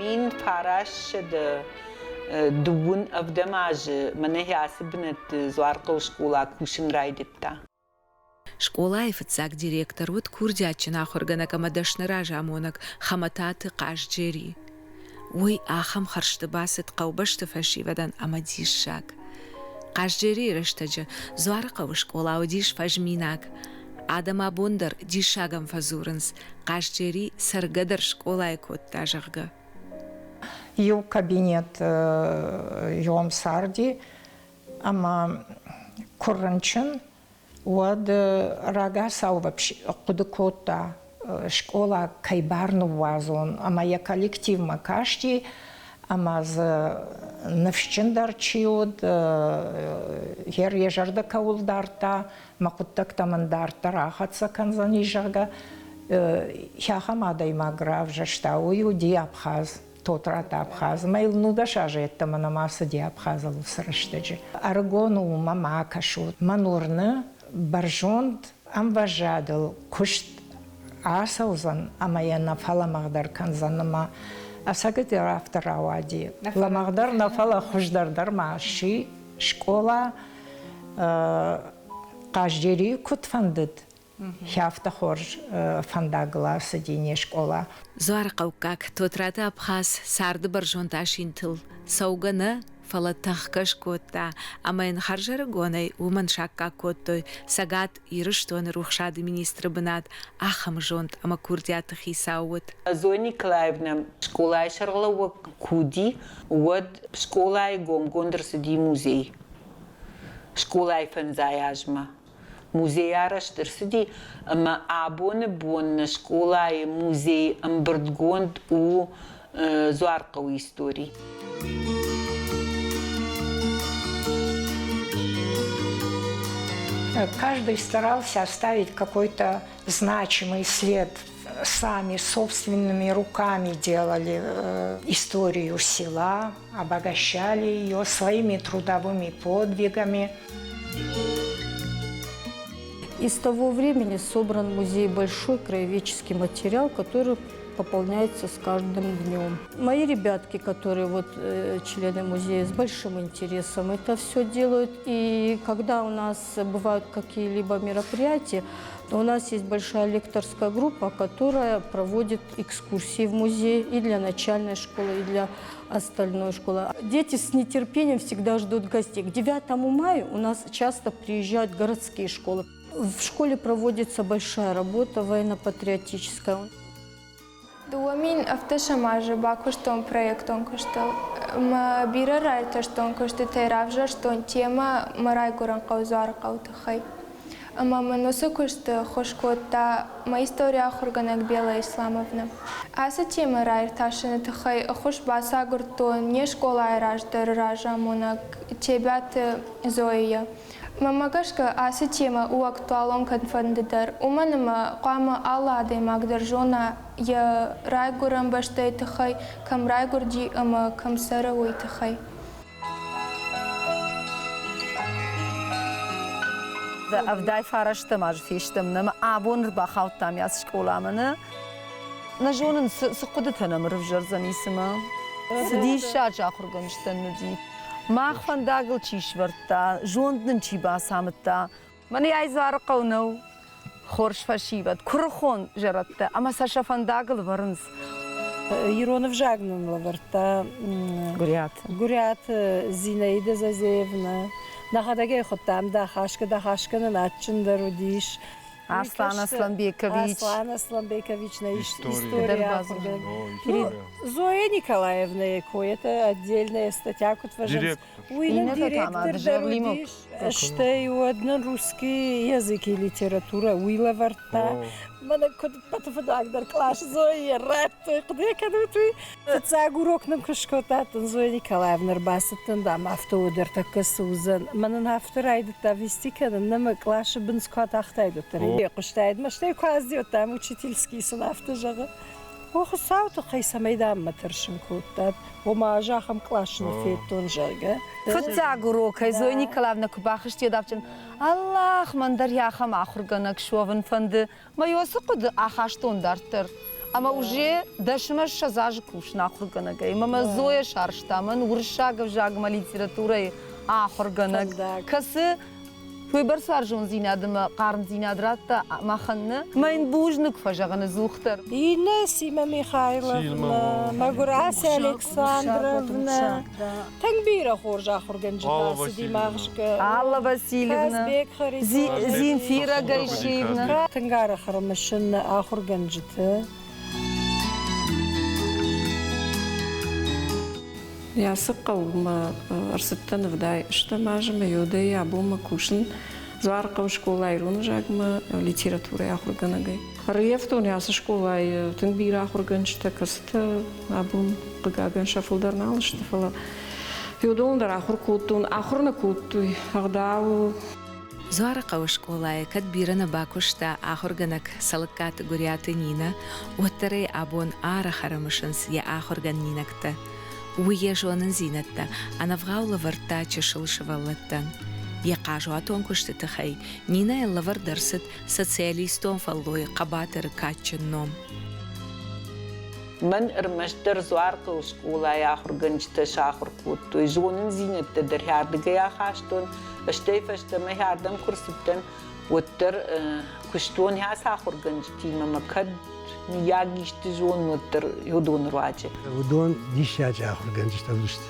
1937 азы мӕнӕ ацы бынӕтты Дзуархъӕуы скъола кусын райдыдта. Скъолайы фыццаг директор уыд курдиатджын ахуыргӕнӕг ӕмӕ дӕсны разамонӕг Хӕмӕтаты Хъазджери. Уый ахӕм хӕрзты бацыд хъӕубӕсты фӕсивӕдӕн ӕмӕ диссаг. Хъазджерийы рӕстӕджы Дзуарыхъӕуы скъола уыдис фӕзминаг. Адӕм абон дӕр диссагӕн фӕдзурынц, Хъазджери цӕргӕ дӕр скъолайы кодта, зӕгъгӕ. Иу кабинет йом царди ӕмӕ куы рынчын, уӕд рагацау вообще хъуыды кодта, скъола кӕй бар ныууадзон, ӕмӕ йӕ коллективмӕ касти, ӕмӕ дзы ныфсджындӕр чи уыд, йӕ зӕрдӕ кӕуыл дардта, мӕ хъуыддӕгтӕ мын дарддӕр ахӕццӕ кӕндзӕни, зӕгъгӕ, ахӕм адӕймаг равзӕрста, уый уыди Абхаз. Тотраты Абхаз. Мӕ йыл 19 азы йеддӕмӕ нӕма цыди Абхазыл уыцы рӕстӕджы. Ӕрыгон у, уымӕ ма кӕсут. Мӕн уырны, бӕрзонд ӕмвӕзадыл куыст ацӕудзӕн ӕмӕ йӕ нӕ фӕлӕмӕгъдӕр кӕндзӕн ӕмӕ ӕцӕгӕйдӕр афтӕ рауади. Лӕмӕгъдӕр нӕ, фӕлӕ хуыздӕр дӕр ма сси скъола. Хъазджерийы куыд фӕндыд, афтӕ хорз фӕндагыл ацыди не скъола. Дзуарыхъӕуккаг Тотраты Абхаз царды бӕрзонд асинтыл цӕугӕ нӕ, фӕлӕ тӕхгӕ скодта, ӕмӕ йын хӕрзӕрыгонӕй уымӕн саккаг кодтой Цӕгат Ирыстоны рухсады министры бынат, ахӕм зонд ӕмӕ курдиаты хицау уыд. Зоя Николаевна скъолайы сӕргълӕууӕг куы уыди, уӕд скъолайы гомгонд ӕрцыди музей. Скъолайы фӕндзай азмӕ Музей арӕзт ӕрцыди ӕмӕ абоны бон нӕ скъолайы музей ӕмбырдгонд у Дзуархъӕуы истори. Каждый старался оставить какой-то значимый след. Сами собственными руками делали историю села, обогащали ее своими трудовыми подвигами. Из того времени собран в музее большой краеведческий материал, который пополняется с каждым днем. Мои ребятки, которые вот члены музея, с большим интересом это все делают. И когда у нас бывают какие-либо мероприятия, то у нас есть большая лекторская группа, которая проводит экскурсии в музей и для начальной школы, и для остальной школы. Дети с нетерпением всегда ждут гостей. К 9 мая у нас часто приезжают городские школы. В школе проводится большая работа военно-патриотическая. 2017 азы бакуыстон проектон куыстыл. Мӕ бирӕ раиртӕстон куыстытӕй равзӕрстон темӕ мӕ райгуырӕн хъӕу Дзуарыхъӕуы тыххӕй. Ӕмӕ мын уыцы куысты ӕххуыс кодта мӕ историйы ахуыргӕнӕг Белла Исламовна. Ацы темӕ раиртасыны тыххӕй ӕххуыс бацагуырдтон не скъолайы раздӕры разамонӕг Тебиаты Зояйӕ. Мӕнмӕ гӕсгӕ, ацы темӕ у актуалон кӕдфӕнды дӕр, уымӕн ӕмӕ хъуамӕ алы адӕймаг дӕр зона йӕ райгуырӕн бӕстӕйы тыххӕй, кӕм райгуырди ӕмӕ кӕм цӕры, уый тыххӕй. Ӕвдай фарӕстӕм аз фестӕм нӕ абон ӕрбахаудтам ацы скъоламӕ нӕ. Нӕ зонын, цы хъуыдытӕ нӕм ӕрывзӕрдзӕни цымӕ. Цы диссаджы ахуыргӕнджытӕ нын уыди. Мах фӕндагыл чи свӕрдта, зонд нын чи бацамыдта. Мӕнӕ ай Дзуарыхъӕу нӕу. Хорз фӕсивӕд, куырыхон зӕрӕдтӕ ӕмӕ сӕ сӕ фӕндагыл ӕвӕрынц. Ирон ӕвзаг нын лӕвӕрдта Гуыриаты. Гуыриаты Зинаида Зазеевна. Нӕхӕдӕг ӕй хуыдтам Дахаскӕ. Дахаскӕ нын адджындӕр уыдис. Аслан Асланбекович. Аслан Асланбекович на история. Ну, Зоя Николаевна кой, это отдельная статья, куыд фӕзӕгъынц. Уый нын директор дӕр уыдис. Стӕй уӕд нын русский язык и литература уый лӕвӕрдта. Мӕнӕ куыд пӕтыфыдагдӕр къласы Зоя радтой, хъуыды кӕнут уый? Фыццаг урок нын куы скодта, Зоя Николаевна ӕрбацыдтӕн, дам, афтӕ уӕд ӕртӕккӕ цы уыдзӕн. Мӕнӕн афтӕ райдыдта вести кӕнын, нӕ къласы бындз куы атахтаид, уӕддӕр хъуыстаид мӕ, стӕй куы аздиодтам учительский сын афтӕ зӕгъы, О, Хуыцауы тыххӕй, цӕмӕй, дам, мӕ тӕрсын кодтат, ома ӕз ахӕм кълас нӕ федтон, зӕгъгӕ. Фыццаг урокӕй Зоя Николаевна куы бахызти, уӕд афтӕ, Аллах, мӕн дӕр ахӕм ахуыргӕнӕг суӕвын фӕнды. Мӕ уыцы хъуыды ахастон дарддӕр. Ӕмӕ уже дӕсмӕ ссӕдз азы кусын ахуыргӕнӕгӕй. Ӕмӕ мӕ Зоя сарӕзта мӕн уырыссаг ӕвзагмӕ литературӕйы ахуыргӕнӕг, кӕцы уыйбӕрц уарзондзинад ӕмӕ хъармдзинад радта махӕн нӕ. Мӕ йын бузныг фӕзӕгъын ӕдзухдӕр. Инна Сима Михайловна, мӕгуыр Ася Александровна, Тынг бирӕ хорз ахуыргӕнджытӕ цыди махсгӕ. Алла Васильевна, Земфира Гайшиевна. Тынг арӕх ӕрымысын нӕ ахуыргӕнджыты. Ацы хъӕумӕ ӕрцыдтӕн ӕвдай стӕм азы мӕ йодӕй абонмӕ кусын Дзуарыхъӕуы скъолайы ирон ӕвзагмӕ литературӕйы ахуыргӕнӕгӕй. Ӕрыййӕфтон ацы скъолайы тынг бирӕ ахуыргӕнджытӕ, кӕцытӕ абон, хъыгагӕн, сӕ фылдӕр нал сты, фӕлӕ уыдон дӕр ахуыр кодтон. Ахуыр нӕ кодтой ӕгъдауыл. Дзуарыхъӕуы скъолайы кӕд бирӕ нӕ бакуыста ахуыргӕнӕг Цӕлыккаты Гуыриаты Нинӕ, уӕддӕр ӕй абон арӕх ӕрымысынц йӕ ахуыргӕнинӕгтӕ. Уый йӕ зонындзинӕдтӕ ӕнӕвгъау лӕвӕрдта чысыл сывӕллӕттӕн. Йӕ хъазуатон куысты тыххӕй Нинӕйӕн лӕвӕрд ӕрцыд социалистон фӕллойы хъӕбатыры кадджын ном. Мӕн ӕрмӕстдӕр Дзуархъӕуы скъолайы ахуыргӕнджытӕ сахуыр кодтой, зонындзинӕдтӕ дӕр ардыгӕй ахастон, стӕй фӕстӕмӕ ардӕм куы рцыдтӕн, уӕддӕр куыстон ацы ахуыргӕнджытимӕ мӕ кӕд мыййаг исты зонын, уӕддӕр уыдоны руаджы. Уыдон диссаджы ахуыргӕнджытӕ уыдысты.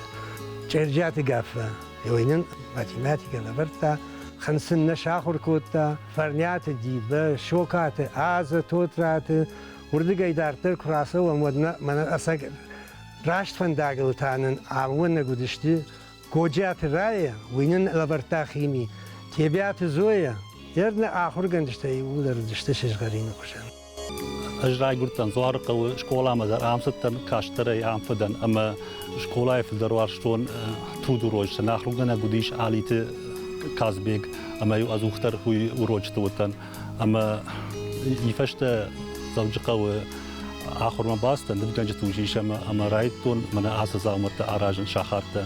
Чъерджиаты Гаффа, уый нын математикӕ лӕвӕрдта, хынцын нӕ сахуыр кодта, Фӕрниаты Дибӕ, Сокаты Азӕ, Тотраты. Уырдыгӕй дарддӕр куы рацӕуӕм, уӕд нӕ мӕнӕ ӕцӕг раст фӕндагыл та нын амонӕг уыдысты Годжиаты Рая, уый нын лӕвӕрдта хими, Тебиаты Зоя, йӕ нӕ ахуыргӕнджытӕ иууылдӕр уыдысты сызгъӕрины хуызӕн. Ӕз райгуырдтӕн Дзуарыхъӕуы скъоламӕ дӕр ам цыдтӕн кӕстӕрӕй ам фыдӕн ӕмӕ скъолайы фылдӕр уарзтон труд урочы. Нӕ ахуыргӕнӕг уыдис Алиты Казбег, ӕмӕ-иу ӕдзухдӕр уый урочыты уыдтӕн. Ӕмӕ и фӕстӕ Дзӕуджыхъӕуы ахуырмӕ бацыдтӕн нывгӕнджыты училищемӕ ӕмӕ райдыдтон мӕнӕ ацы дзаумӕттӕ аразын сахаттӕ.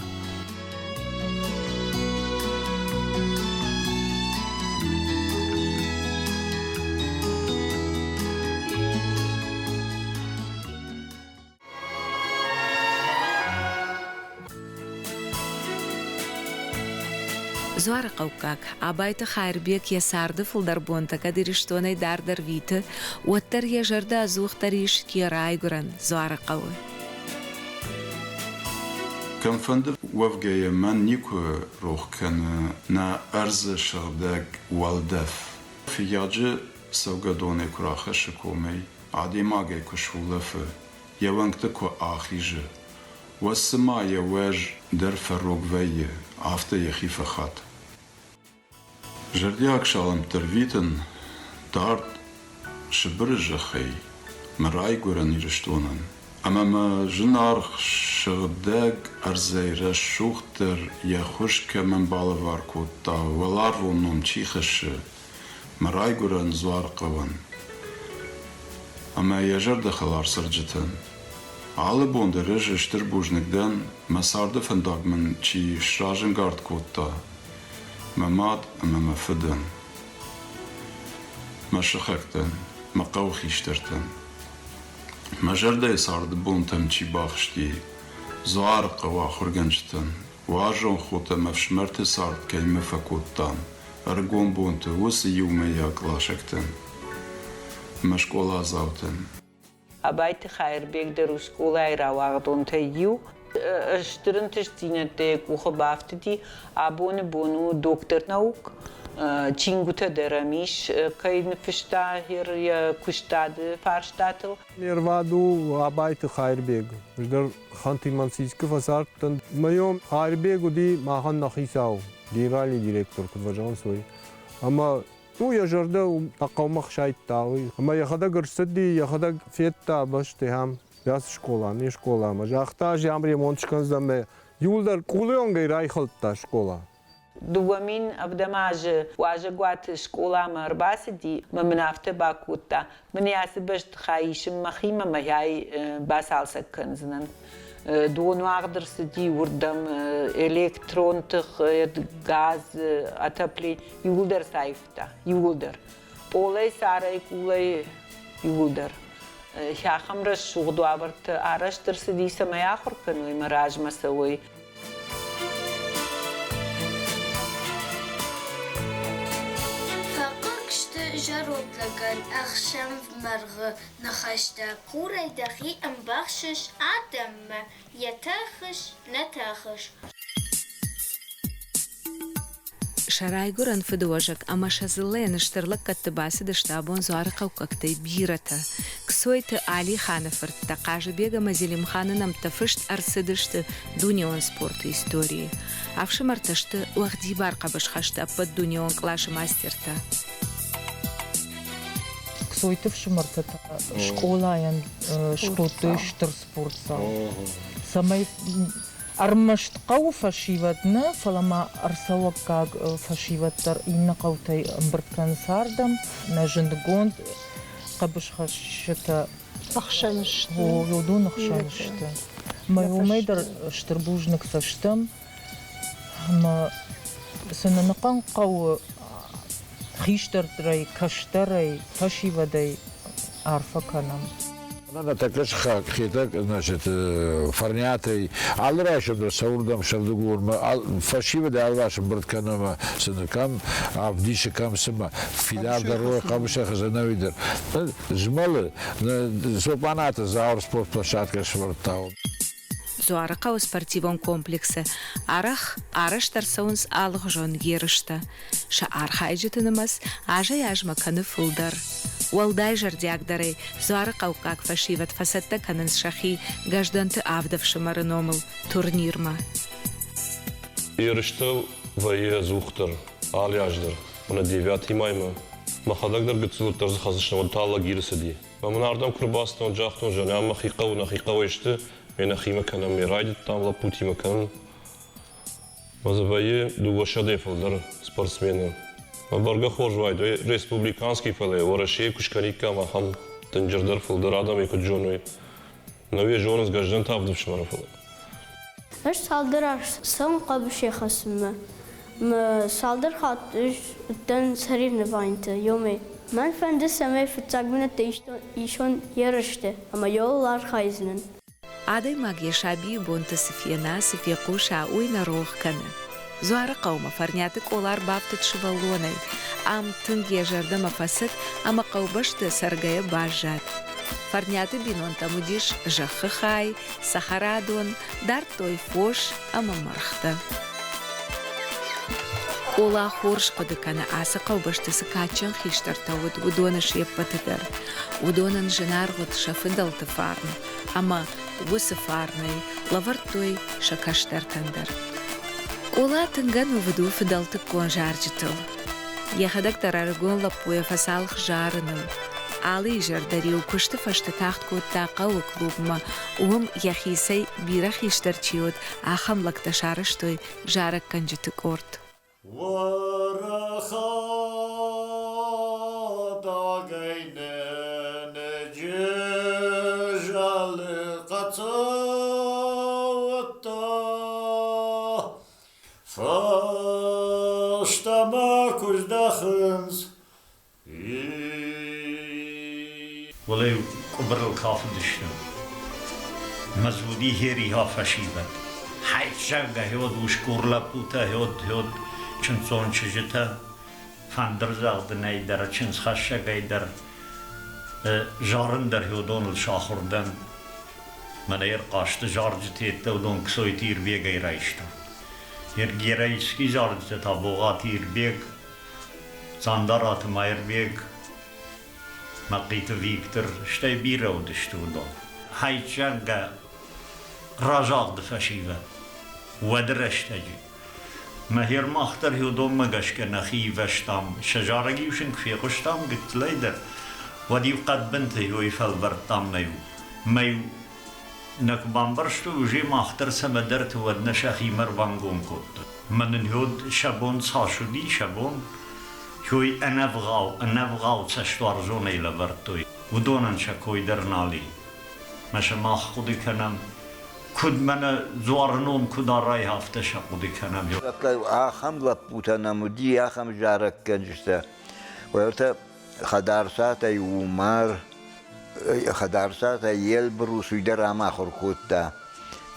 Дзуарыхъӕуккаг Абайты Хайырбег йӕ царды фылдӕр бонтӕ кӕд Ирыстонӕй дардӕр виты, уӕддӕр йӕ зӕрдӕ ӕдзухдӕр ис йӕ райгуырӕн Дзуарыхъӕуы. Кӕмфӕнды уӕвгӕйӕ мӕн никуы рох кӕны нӕ ӕрдзы сыгъдӕг уӕлдӕф. Фыййаджы цӕугӕдонӕй куы рахӕссы комӕй, адӕймагӕй куы сулӕфы, йӕ уӕнгты куы ахизы, уӕд цыма йӕ уӕз дӕр фӕрог вӕййы, афтӕ йӕхи фӕхаты. Зӕрдиаг салӕмттӕ рвитын дард Сыбыры зӕххӕй мӕ райгуырӕн Ирыстонӕн ӕмӕ мӕ зынаргъ сыгъдӕг ӕрдзӕй рӕсугъддӕр йӕ хуыз кӕмӕн балӕвар кодта, уӕларвон ном чи хӕссы, мӕ райгуырӕн Дзуарыхъӕуӕн ӕмӕ йӕ зӕрдӕхӕлар цӕрджытӕн. Алы бон дӕр ӕз стыр бузныг дӕн, мӕ царды фӕндаг мын чи сразӕнгард кодта, мӕ мад ӕмӕ мӕ фыдӕн, мӕ сыхӕгтӕн, мӕ хъӕуы хистӕртӕн. Мӕ зӕрдӕйы царды бонтӕм чи бахызти, Дзуарыхъӕуы ахуыргӕнджытӕн, уарзон хотӕ ӕмӕ ӕфсымӕрты цард кӕимӕ фӕкодтам, ӕрыгон бонты уыцы иумӕйаг къласӕгтӕн ӕмӕ скъоладзаутӕн. Абайты Хайырбег дӕр у скъолайы рауагъдонтӕй иу. Стыр ӕнтыстдзинӕдтӕ йӕ къухы бафтыди. Абоны бон у доктор наук. Чингуытӕ дӕр ӕм ис, кӕй ныффыста йӕ куыстады фарстатыл. Ме рвад у Абайты Хайырбег. Ӕз дӕр Ханты-Мансийскы фӕцардтӕн. Мӕ Хайырбег уыди махӕн нӕ хицау, генеральный директор, куыд фӕзӕгъынц, уый. Ӕмӕ ну, йӕ зӕрдӕ хъӕумӕ хсайдта, уый. Ӕмӕ йӕхӕдӕг ӕрцыди, йӕхӕдӕг федта бӕсты ам, ацы скъола, не скъоламӕ. Загъта, ӕз ам ремонт скӕндзӕн мӕ иууылдӕр къулы онгӕй райхӕлдта скъола. 2007 азы уазӕгуаты скъоламӕ ӕрбацыди мӕ мын афтӕ бакодта, мын ацы бӕстыхай исын мӕхимӕ мӕхӕй бацалцӕг кӕндзынӕн. Донуагъд ӕрцыди уырдӕм электрон тых, газ, отопление, иууылдӕр саивта, иууылдӕр. Пъолӕй, царӕй, къулӕй иууылдӕр. Ахӕм рӕсугъд уавӕрты арӕзт ӕрцыди, цӕмӕй ахуыр кӕной мӕ размӕ цӕуой. Фӕхъыг сты зӕронд лӕгӕн ӕхсӕнвмаргъы ныхӕстӕ. Хурӕй дӕхи ӕмбӕхсыс адӕммӕ, йӕ тӕхыс, нӕ тӕхыс. Сӕ райгуырӕн фыдыуӕзӕг ӕмӕ сӕ дзыллӕйӕн стыр лӕггӕдты бацыдысты абон дзуарыхъӕуккӕгтӕй бирӕтӕ. Кцойты Алиханы фырттӕ Хъазыбег ӕмӕ Зелимханы нӕмттӕ фыст ӕрцыдысты дунеон спорты историйы. Ӕфсымӕртӕ сты уӕгъдибар хъӕбысхӕсты ӕппӕтдунеон къласы мастертӕ. Кцойты фсымӕртӕ та скъолайӕн скодтой стыр спортзал, цӕмӕй Ӕрмӕст хъӕуы фӕсивӕд нӕ, фӕлӕ ма ӕрцӕуӕггаг фӕсивӕд дӕр иннӕ хъӕутӕй ӕмбырд кӕнынц ардӕм. Нӕ зындгонд хъӕбысхӕсджытӕ ӕхсӕн сты. Уыдон ӕхсӕн сты. Мӕ уымӕй дӕр стыр бузныг сӕ стӕм. Ӕмӕ цы нӕнхъӕн хъӕуы хистӕртӕй, кӕстӕрӕй, фӕсивӕдӕй арфӕ кӕнӕм. Нӕ сыхаг Хетӕг, значит, Фӕрниатӕй алы райсом дӕр цӕуырдӕм сӕрдыгонмӕ фӕсивӕдӕй алыварс ӕмбырд кӕнӕм сын кӕм ӕвдисы, кӕм цымӕ фидардӕр уой, хъӕбысӕй хызӕнӕуи дӕр. Змӕлы, Цопанаты Зауыр спортплощадкӕ сӕвӕрдта. Дзуарыхъӕуы спортивон комплексы арӕх арӕзт ӕрцӕуынц алыгъуызон ерыстӕ. Сӕ архайджыты нымӕц азӕй-азмӕ кӕны фылдӕр. Уӕлдай зӕрдиагдӕрӕй дзуарыхъӕуккаг фӕсивӕд фӕцӕттӕ кӕнынц сӕхи Гӕздӕнты авд ӕфсымӕры номыл турнирмӕ. Ерыстӕ вӕййы ӕдзухдӕр, алы аз дӕр. Мӕнӕ девятый маймӕ. Мӕхӕдӕг дӕр гыццыл уӕддӕр дзы хӕдзысты, уӕд та лагеры цыди. Ӕмӕ мын ардӕм куы рбацыдтӕн, загътон, зӕгъгӕ, мӕхи хъӕуы, нӕхи хъӕуӕй сты, ме нӕхимӕ кӕнӕм, ме райдыдтам лӕппутимӕ кӕнын. Ӕмӕ дзы вӕййы дыууӕсӕдӕй фылдӕр спортсмены. Ӕмӕ бӕргӕ хорз уаид, республиканский, фӕлӕ Уӕрӕсейы куы скӕниккам, ахӕм дынджырдӕр фылдӕр адӕмӕй куыд зоной. Нӕ уӕ зонынц Гӕздӕнты авд ӕфсымӕры, фӕлӕ. Ӕз цалдӕр аз цӕуын хъӕбысӕй хӕцынмӕ. Мӕ цалдӕр хатты уыдтӕн соревнованиты, ёмӕ мӕн фӕнды, цӕмӕй фыццаг бынӕттӕ исон ерысты ӕмӕ йыл архайдзынӕн. Адӕймаг йӕ сабийы бонты цы фена, цы фехъуса, уый нӕ рох кӕны. Дзуарыхъӕумӕ Фӕрниаты Къола ӕрбафтыд сывӕллонӕй. Ам тынг йӕ зӕрдӕмӕ фӕцыд ӕмӕ хъӕубӕсты цӕргӕйӕ баззад. Фӕрниаты бинонтӕм уыдис зӕххы хай, цӕхӕрадон, дардтой фос ӕмӕ мӕргътӕ. Къола хорз хъуыды кӕны, ацы хъӕубӕсты цы кадджын хистӕртӕ уыд, уыдоны се ппӕты дӕр. Уыдонӕн зынаргъ уыд сӕ фыдӕлты фарн ӕмӕ уыцы фарнӕй лӕвӕрдтой сӕ кӕстӕртӕн дӕр. Къола тынг ӕнувыд у фыдӕлтыккон зарджытыл. Йӕхӕдӕг дӕр ӕрыгон лӕппуйӕ фӕцалх зарыныл. Алы изӕр дӕр-иу куысты фӕстӕ тагъд кодта хъӕуы клубмӕ, уым йӕхицӕй бирӕ хистӕр чи уыд, ахӕм лӕгтӕ сарӕзтой зарӕггӕнджыты къорд. Уӕрӕхадагӕй нӕнӕджы зӕлы хъӕцӕуттӕ, Фӕстӕмӕ куы здӕхынц, Уӕлӕ-иу къуыбырыл кафыдысты. Мӕ дзы уыди хериха фӕсивӕд. Хӕйт, зӕгъгӕ, гьеуӕд усгур лӕппутӕ, гьеуӕд, гьеуӕд чындздзон чызджытӕ, фӕндырдзӕгъдынӕй дӕр, чындзхӕссӕгӕй дӕр, зарын дӕр уыдоныл сахуыр дӕн. Мӕнӕ ӕрхъазты зарджыты йедтӕ уыдон Ксойты Ирбегӕй райстон. Геройский зарджытӕ та Богъаты Ирбег, Цандараты Майырбег, Мӕхъиты Виктор, стӕй бирӕ уыдысты уыдон. Хӕйт, разагъды фӕсивӕд уӕды рӕстӕджы. Мӕ мах дӕр уыдонмӕ гӕсгӕ нӕхи ивӕзтам, сӕ зарӕг-иу сын куы фехъуыстам гыццылӕй дӕр, уӕд-иу хъӕдбынты иуӕй фӕлвӕрдтам нӕ-иу. Мӕ-иу нӕ куы бамбӕрстой, уже мах дӕр цӕмӕдӕрты уӕд нӕ сӕхимӕ ӕрбангом кодтой. Мӕ нын уӕд сӕ бон цас уыди, сӕ бон, уый ӕнӕвгъау, ӕнӕвгъау цӕстуарзонӕй лӕвӕрдтой. Уыдонӕн сӕ кой дӕр нал и. Мӕ сӕ мах хъуыды кӕнӕм, куыд мӕнӕ дзуары ном куыд арай, афтӕ сӕ хъуыды кӕнӕм. Ахӕм лӕппутӕ нӕм уыди, ахӕм зарӕггӕнджытӕ. Уӕртӕ Хӕдарцатӕй Умар, Хӕдарцатӕй Елбрус, уый дӕр ам ахуыр кодта,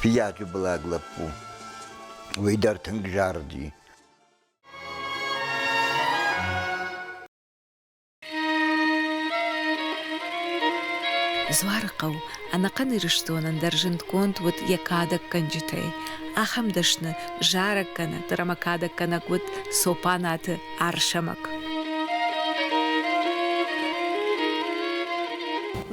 фиййаджы былаг лӕппу. Уый дӕр тынг зарыди. Дзуарыхъӕу ӕнӕхъӕн Ирыстонӕн дӕр зындгонд уыд йӕ кадӕггӕнджытӕй. Ахӕм дӕсны зарӕггӕнӕг дӕр ӕмӕ кадӕггӕнӕг уыд Цопанаты Арсӕмӕг.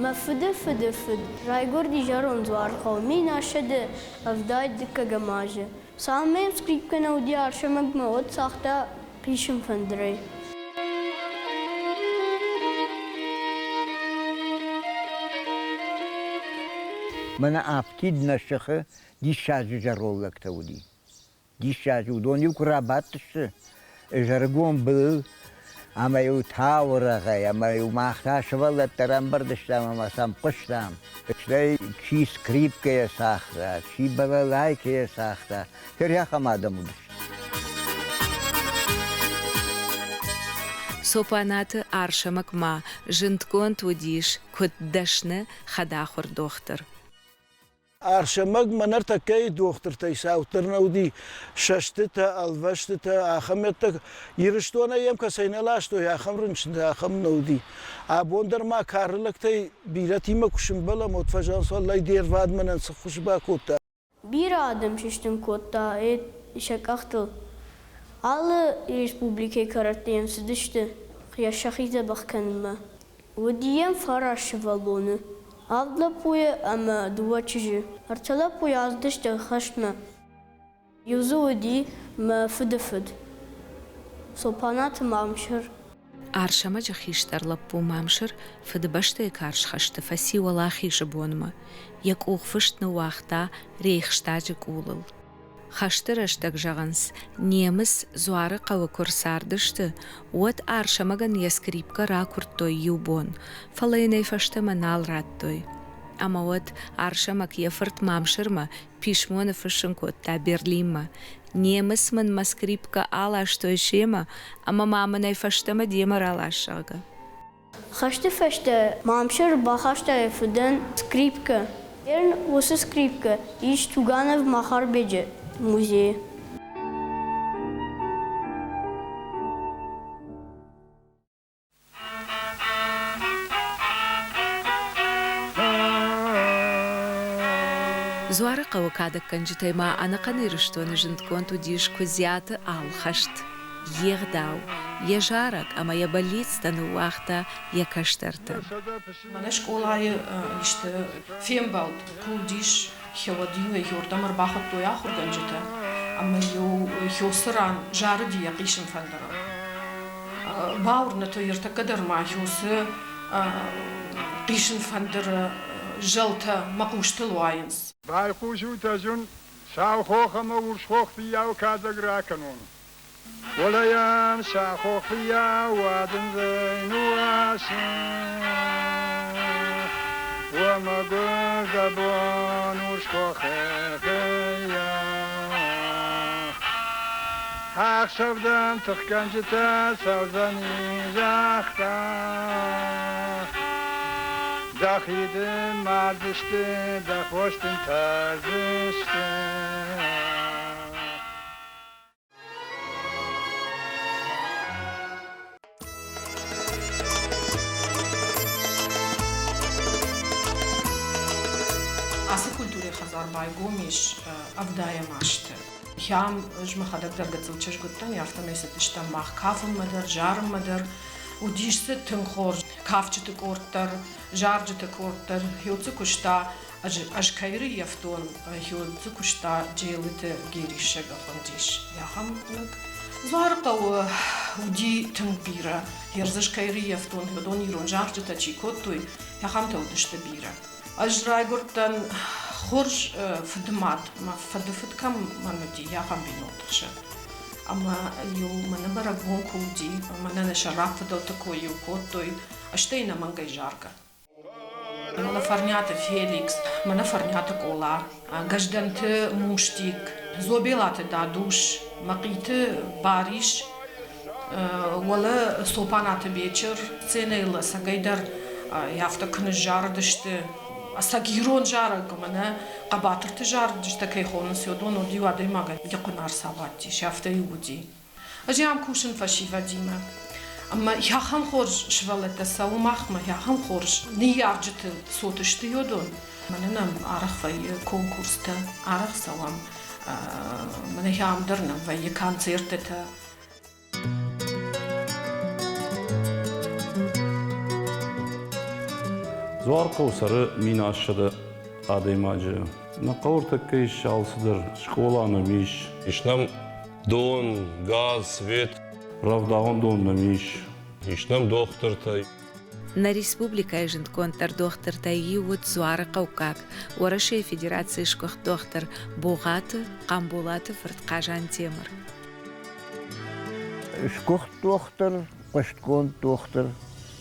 Мӕ фыды фыды фыд райгуырди зӕронд Дзуарыхъӕуы 1770 дыккӕгӕм азы. Цалынмӕ йӕм скрипкӕ нӕ уыди Арсӕмӕгмӕ, уӕд цагъта хъисын фӕндырӕй. Мӕнӕ афтид нӕ сыхы диссаджы зӕронд лӕгтӕ уыди. Диссаджы уыдон-иу куы рабадтысты изӕрыгон былыл ӕмӕ-иу таурӕгъӕй ӕмӕ-иу мах та сывӕллӕттӕ ӕрӕмбырд стӕм ӕмӕ сӕм хъуыстам. Стӕй чи скрипкӕйӕ цагъта, чи балалайкӕйӕ цагъта, ахӕм адӕм уыдысты. Цопанаты Арсӕмӕг ма зындгонд уыдис куыд дӕсны хӕдахуыр дохтыр. Арсӕмӕг мӕ ныртӕккӕйы дохтыртӕй цауддӕр нӕ уыди. Сӕстытӕ, ӕлвӕстытӕ, ахӕмӕттӕ Ирыстонӕй йӕм кӕцӕй нӕ ластой, ахӕм рынчынтӕ ахӕм нӕ уыди. Абон дӕр ма кары лӕгтӕй бирӕтимӕ куы сымбӕлӕм, уӕд фӕзӕгъынц, уӕллӕй, де рвад мӕнӕн цы ххуыс бакодта. Бирӕ адӕм сыстын кодта сӕ къӕхтыл. Алы республикӕйы кӕрӕтты йӕм цыдысты сӕхи дзӕбӕх кӕнынмӕ. Уыди йӕм фараст сывӕллоны, авд лӕппуйы ӕмӕ дыууӕ чызджы. Ӕртӕ лӕппуйы ацыдысты хӕстмӕ. Иу дзы уыди мӕ фыдыфыд Цопанаты Мамсыр. Арсӕмӕджы хистӕр лӕппу Мамсыр Фыдыбӕстӕйы карз хӕсты фӕци Уӕлахизы бонмӕ. Йӕ къухфыст ныууагъта Рейхстаджы къулыл. Хӕсты рӕстӕг, зӕгъынц, немыц Дзуарыхъӕуы куы рцардысты, уӕд Арсӕмӕгӕн йӕ скрипкӕ ракуырдтой иу бон, фӕлӕ йын ӕй фӕстӕмӕ нал радтой. Ӕмӕ уӕд Арсӕмӕг йӕ фырт Мамсырмӕ писмо ныффыссын кодта Берлинмӕ. Немыц мын мӕ скрипкӕ аластой семӕ, ӕмӕ ма мын ӕй фӕстӕмӕ демӕ ралас, зӕгъгӕ. Хӕсты фӕстӕ Мамсыр бахаста йӕ фыдӕн скрипкӕ. Уыцы скрипкӕ ис Туганов Махарбеджы музейы. Дзуарыхъӕуы кадӕггӕнджытӕй ма ӕнӕхъӕн Ирыстоны зындгонд уыдис Куыдзиаты Алхӕст. Йе гъдау, йӕ зарӕг ӕмӕ йӕ бӕллицтӕ ныууагъта йӕ кӕстӕртӕн. Мӕнӕ скъолайы исты фембӕлд куы уыдис, уӕд-иу ӕй уырдӕм ӕрбахуыдтой ахуыргӕнджытӕ ӕмӕ-иу Хёсы ран зарыди йӕ хъисын фӕндырыл. Бауырныдтой, ӕртӕккӕ дӕр ма Хёсы хъисын фӕндыры зӕлтӕ мӕ хъустыл уайынц. Байхъусут, ӕз уын Сау хох ӕмӕ урс хох фыййау кадӕг ракӕнон. Уӕлӕйӕн сау хох фыййау уадындзӕй ныууасы. Уӕ мӕгуыр дӕ бон, урс хохы фыййау. Ӕхсӕв дӕм тыхгӕнджытӕ цӕудзӕни, загъта. Дӕхи дын мардзысты, дӕ фос дын тӕрдзысты. Ацы культурӕйы хӕдзар байгом ис ӕвдайӕм азты. Хӕм ӕз мӕхӕдӕг дӕр гыццыл чызг уыдтӕн, афтӕмӕй цыдыстӕм мах кафынмӕ дӕр, зарынмӕ дӕр. Уыдис дзы тынг хорз кафджыты къорд дӕр, зарджыты къорд дӕр. Хёцы куыста, ӕз кӕй рыййӕфтон, Хёцы куыста Джелыты Гериссӕгы хуындис ахӕм лӕг. Дзуарыхъӕуы уыди тынг бирӕ. Ердзыз кӕй рыййӕфтон, уыдон ирон зарджытӕ чи кодтой, ахӕмтӕ уыдысты бирӕ. Ӕз райгуырдтӕн хорз фыдымад, мӕ фыдыфыд кӕм мӕн уыди, ахӕм бинонты хсӕн. Ӕмӕ-иу мӕнӕ бӕрӕгбон куы уыди, мӕнӕ нӕ сӕрак фыдӕлты кой-иу кодтой, стӕй ӕнӕмӕнгӕй заргӕ. Мӕнӕ Фӕрниаты Феликс, мӕнӕ Фӕрниаты Къола, Гӕздӕнты Мустик, Зобелаты Дадус, Мӕхъиты Барис, уӕлӕ Цопанаты Бечыр сценӕйыл ӕцӕгӕйдӕр афтӕ куы ныззарыдысты, ӕцӕг ирон зарӕг мӕнӕ хъӕбатырты зарджытӕ кӕй хонынц, уыдон уыд-иу адӕймагӕн йӕ хъуын арц абадтис, афтӕ-иу уыди. Ӕз ам кусын фӕсивӕдимӕ. Ӕмӕ ахӕм хорз сывӕллӕттӕ цӕуы махмӕ, ахӕм хорз ныййарджыты цот сты уыдон. Мӕнӕ нӕм арӕх вӕййы конкурстӕ, арӕх цӕуӕм. Мӕнӕ ам дӕр нӕм вӕййы концертытӕ. Дзуархъӕу цӕры 1700 адӕймаджы. Нӕ хъӕуы ӕртӕккӕ ис алцыдӕр. Скъола нӕм ис. Ис нӕм дон, газ, свет. Рӕвдауӕндон нӕм ис. Ис нӕм дохтыртӕ. Нӕ республикӕйы зындгонддӕр дохтыртӕй иу уыд Дзуарыхъӕуккаг, Уӕрӕсейы Федерацийы сгуыхт дохтыр Богъаты Хъамболаты фырт Хъазантемыр. Сгуыхт дохтыр, хъуыстгонд дохтыр,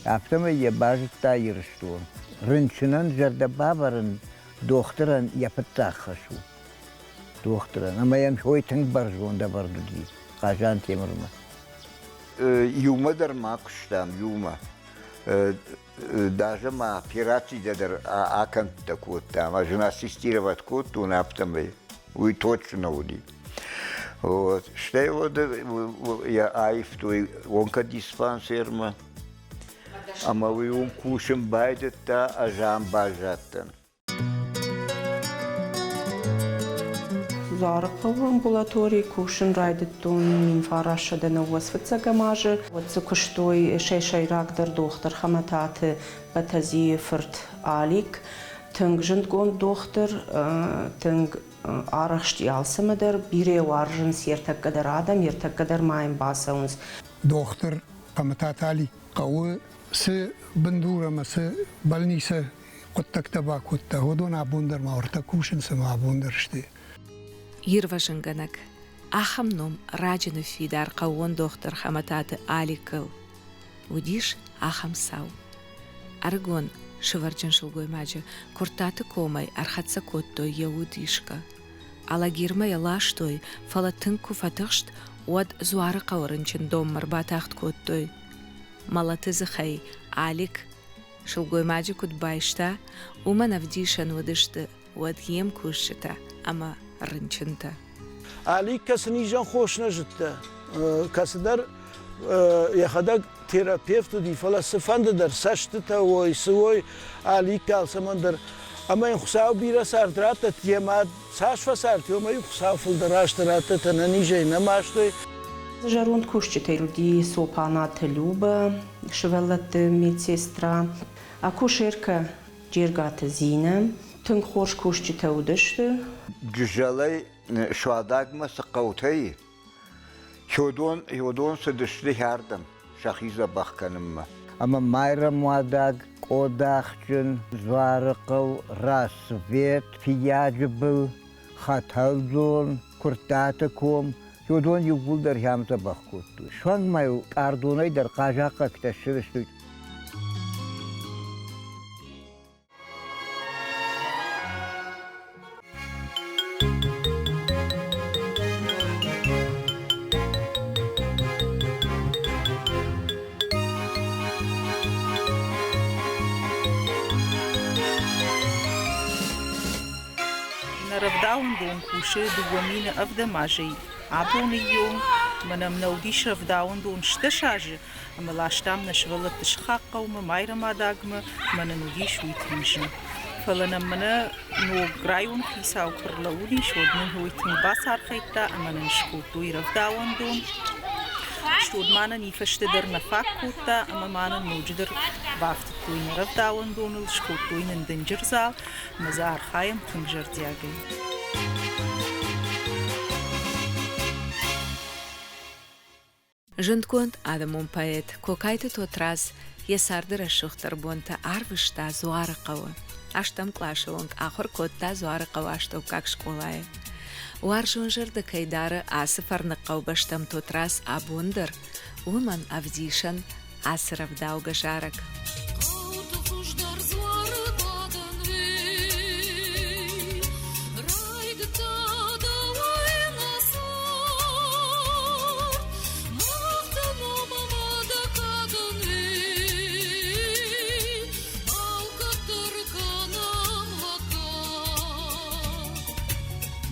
афтӕмӕй йӕ базыдта Ирыстон. Рынчынӕн зӕрдӕ бавӕрын дохтырӕн йӕ фыццаг хӕс у. Дохтырӕн. Ӕмӕ йӕм хой тынг бӕрзонд ӕвӕрд уыди Хъазантемырмӕ. Иумӕ дӕр ма куыстам, иумӕ. Даже ма операцитӕ дӕр акӕндтӕ кодтам. Ӕз ын ассистировать кодтон, афтӕмӕй. Уый точно уыди. Вот. Стӕй уӕд йӕ аивтой онкодиспансермӕ. Ӕмӕ уый уым кусын байдыдта, ӕз ам баззадтӕн. Дзуарыхъӕуы амбулаторийы кусын райдыдтон 1995 азы. Уӕд дзы куыстой сӕ сӕйрагдӕр дохтыр Хӕмӕтаты Батазийы фырт Алик. Тынг зындгонд дохтыр, тынг арӕхсти алцӕмӕ дӕр, бирӕ уарзынц йе ртӕккӕ дӕр адӕм, йе ртӕккӕ дӕр ма йӕм бацӕуынц. Дохтыр Хӕмӕтаты Алик хъӕуы цы бындур ӕмӕ цы больницӕ хъуыддӕгтӕ бакодта, уыдон абон дӕр ма уӕртӕ кусынц ӕмӕ абон дӕр сты. Ирвӕзынгӕнӕг. Ахӕм ном раджы ныффидар хъӕууон дохтыр Хӕмӕтаты Аликыл. Уыдис ахӕм цау. Ӕрыгон сывӕрджын сылгоймаджы Куырттаты комӕй ӕрхӕццӕ кодтой йӕ уд исгӕ. Алагирмӕ йӕ ластой, фӕлӕ тынг куы фӕтыхст, уӕд Дзуарыхъӕуы рынчындонмӕ ӕрбатагъд кодтой. Мӕлӕты дзыхӕй Алик сылгоймаджы куыд байста, уымӕн ӕвдисӕн уыдысты уӕд йе мкусджытӕ ӕмӕ рынчынтӕ. Алик кӕцы низӕн хос нӕ зыдта, кӕцыдӕр йӕхӕдӕг терапевт уыди, фӕлӕ цыфӕнды дӕр, цӕстытӕ уой, цы уой, Алик алцӕмӕн дӕр. Ӕмӕ йын Хуыцау бирӕ цард раттӕд, йӕ мад цас фӕцард, уымӕй Хуыцау фылдӕр азты раттӕд, ӕнӕнизӕй нӕ мастой. Зӕронд кусджытӕй уыди Цопанаты Любӕ, сывӕллӕтты медсестра, акушеркӕ Джергаты Зинӕ. Тынг хорз кусджытӕ уыдысты. Джызӕлӕй Суадагмӕ цы хъӕутӕ и, уыдон цыдысты хӕрдӕм сӕхи дзӕбӕх кӕнынмӕ. Ӕмӕ Майрӕмуадаг, Къодахджын, Дзуарыхъӕу, Рассвет, Фыййаджыбыл, Хӕтӕлдон, Куырттаты ком, уыдон иууылдӕр хӕм дзӕбӕх кодтой. Суанг ма-иу Къардонӕй дӕр хъазахъхъӕгтӕ ссыдысты. Нӕ рӕвдауӕндон кусы 2007 азӕй абоны онг. Мӕнӕм нӕ уыдис рӕвдауӕндон 16 азы, ӕмӕ ластам нӕ сывӕллӕтты сыхаг хъӕумӕ, Майрӕмадагмӕ, ӕмӕ нын уыдис уый тынг зын. Фӕлӕ нӕм мӕнӕ ног районы хицау куы ӕрлӕууыдис, уӕд нын уый тынг бацархайдта ӕмӕ нын скодтой рӕвдауӕндон. Стод ма нын и фӕстӕ дӕр нӕ фаг кодта ӕмӕ ма нын ноджыдӕр бафтыдтой нӕ рӕвдауӕндоныл, скодтой нын дынджыр зал ӕмӕ дзы архайӕм тынг зӕрдиагӕй. Зындгонд адӕмон поэт Кокайты Тотрадз йӕ царды рӕсугъддӕр бонтӕ арвыста Дзуарыхъӕуы. Ӕстӕм къласы онг ахуыр кодта Дзуарыхъӕуы астӕуккаг скъолайы. Уарзон зӕрдӕ кӕй дары ацы фӕрныг хъӕубӕстӕм Тотрадз абон дӕр, уымӕн ӕвдисӕн ацы рӕвдаугӕ зарӕг. Хъӕуты хуыздӕр дзуары бадӕн райдыдта дӕуӕй нӕ цард. Мах дӕ ном ӕмӕ дӕ кадӕн алкӕддӕр кӕнӕм лӕггад.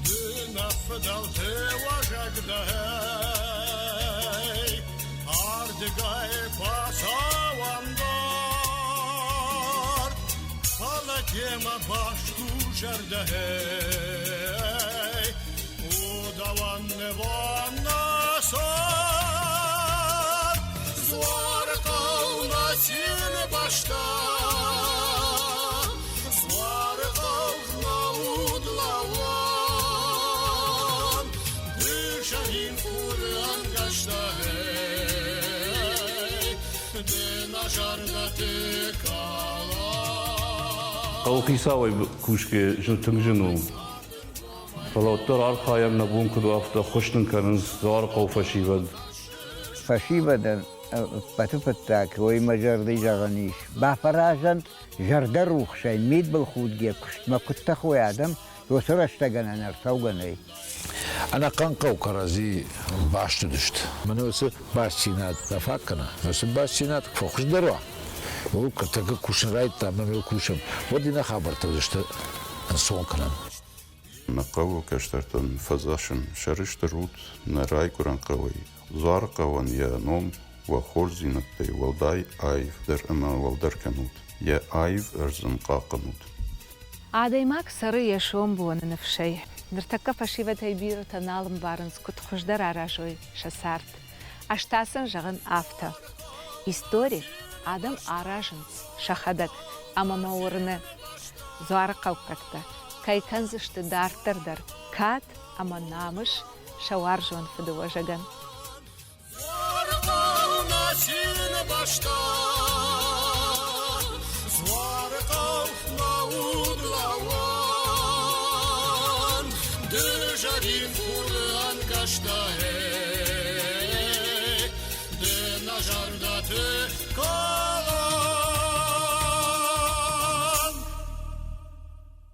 Ды нӕ фыдӕлты уазӕг дӕ. Ардыгӕй фӕцӕуӕм дард, фӕлӕ темӕ баст у зӕрдӕй. У дӕуӕн нывон нӕ цард, Дзуары хъӕу нӕ цины бӕстӕ. Дзуары хъӕу нӕ удлӕууӕн, ды зӕрин хуры ӕнгӕстӕ. Хъӕуыхицауӕй кусгӕ тынг зын у. Фӕлӕ уӕддӕр архайӕм, нӕ бон куыд у, афтӕ ӕххуыс нын кӕнынц Дзуарыхъӕуы фӕсивӕд. Фӕсивӕдӕн ӕппӕты фыццаг уый мӕ зӕрдӕ зӕгъӕн ис. Бафӕразӕнт зӕрдӕрухсӕй, мидбылхудгӕ куыстмӕ куыд тӕхой адӕм, уыцы рӕстӕгӕн ӕнӕрцӕугӕ нӕй. Ӕнӕхъӕн хъӕу кӕрӕдзи баст уыдысты. Мӕнӕ уыцы бастдзинад нӕ фаг кӕна, уыцы бастдзинад куы фӕхуыздӕр уа, уый тӕккӕ кусын райдыдта ӕмӕ мыл кусӕм, уӕд иннӕ хабӕрттӕ уыдзысты ӕнцон кӕнӕн. Нӕ хъӕуы кӕстӕртӕн фӕдзӕхсын, сӕрыстыр ут нӕ райгуырӕн хъӕуӕй. Дзуары хъӕуӕн йӕ ном уӕ хорздзинӕдтӕй уӕлдай аивдӕр ӕмӕ уӕлдӕр кӕнут, йӕ аив ӕрдз ын хъахъхъӕнут. Адӕймаг цӕры йӕ сомбоны ныфсӕй. Ныртӕккӕ фӕсивӕдӕй бирӕтӕ нал ӕмбарынц, куыд хуыздӕр аразой сӕ цард. Ӕз та сын зӕгъын афтӕ. Истори адӕм аразынц сӕхӕдӕг ӕмӕ мӕ уырны, дзуарыхъӕуккӕгтӕ кӕй кӕндзысты дарддӕр дӕр кад ӕмӕ намыс сӕ уарзон фыдыуӕзӕгӕн. Дзуарыхъӕу нӕ цины бӕстӕ.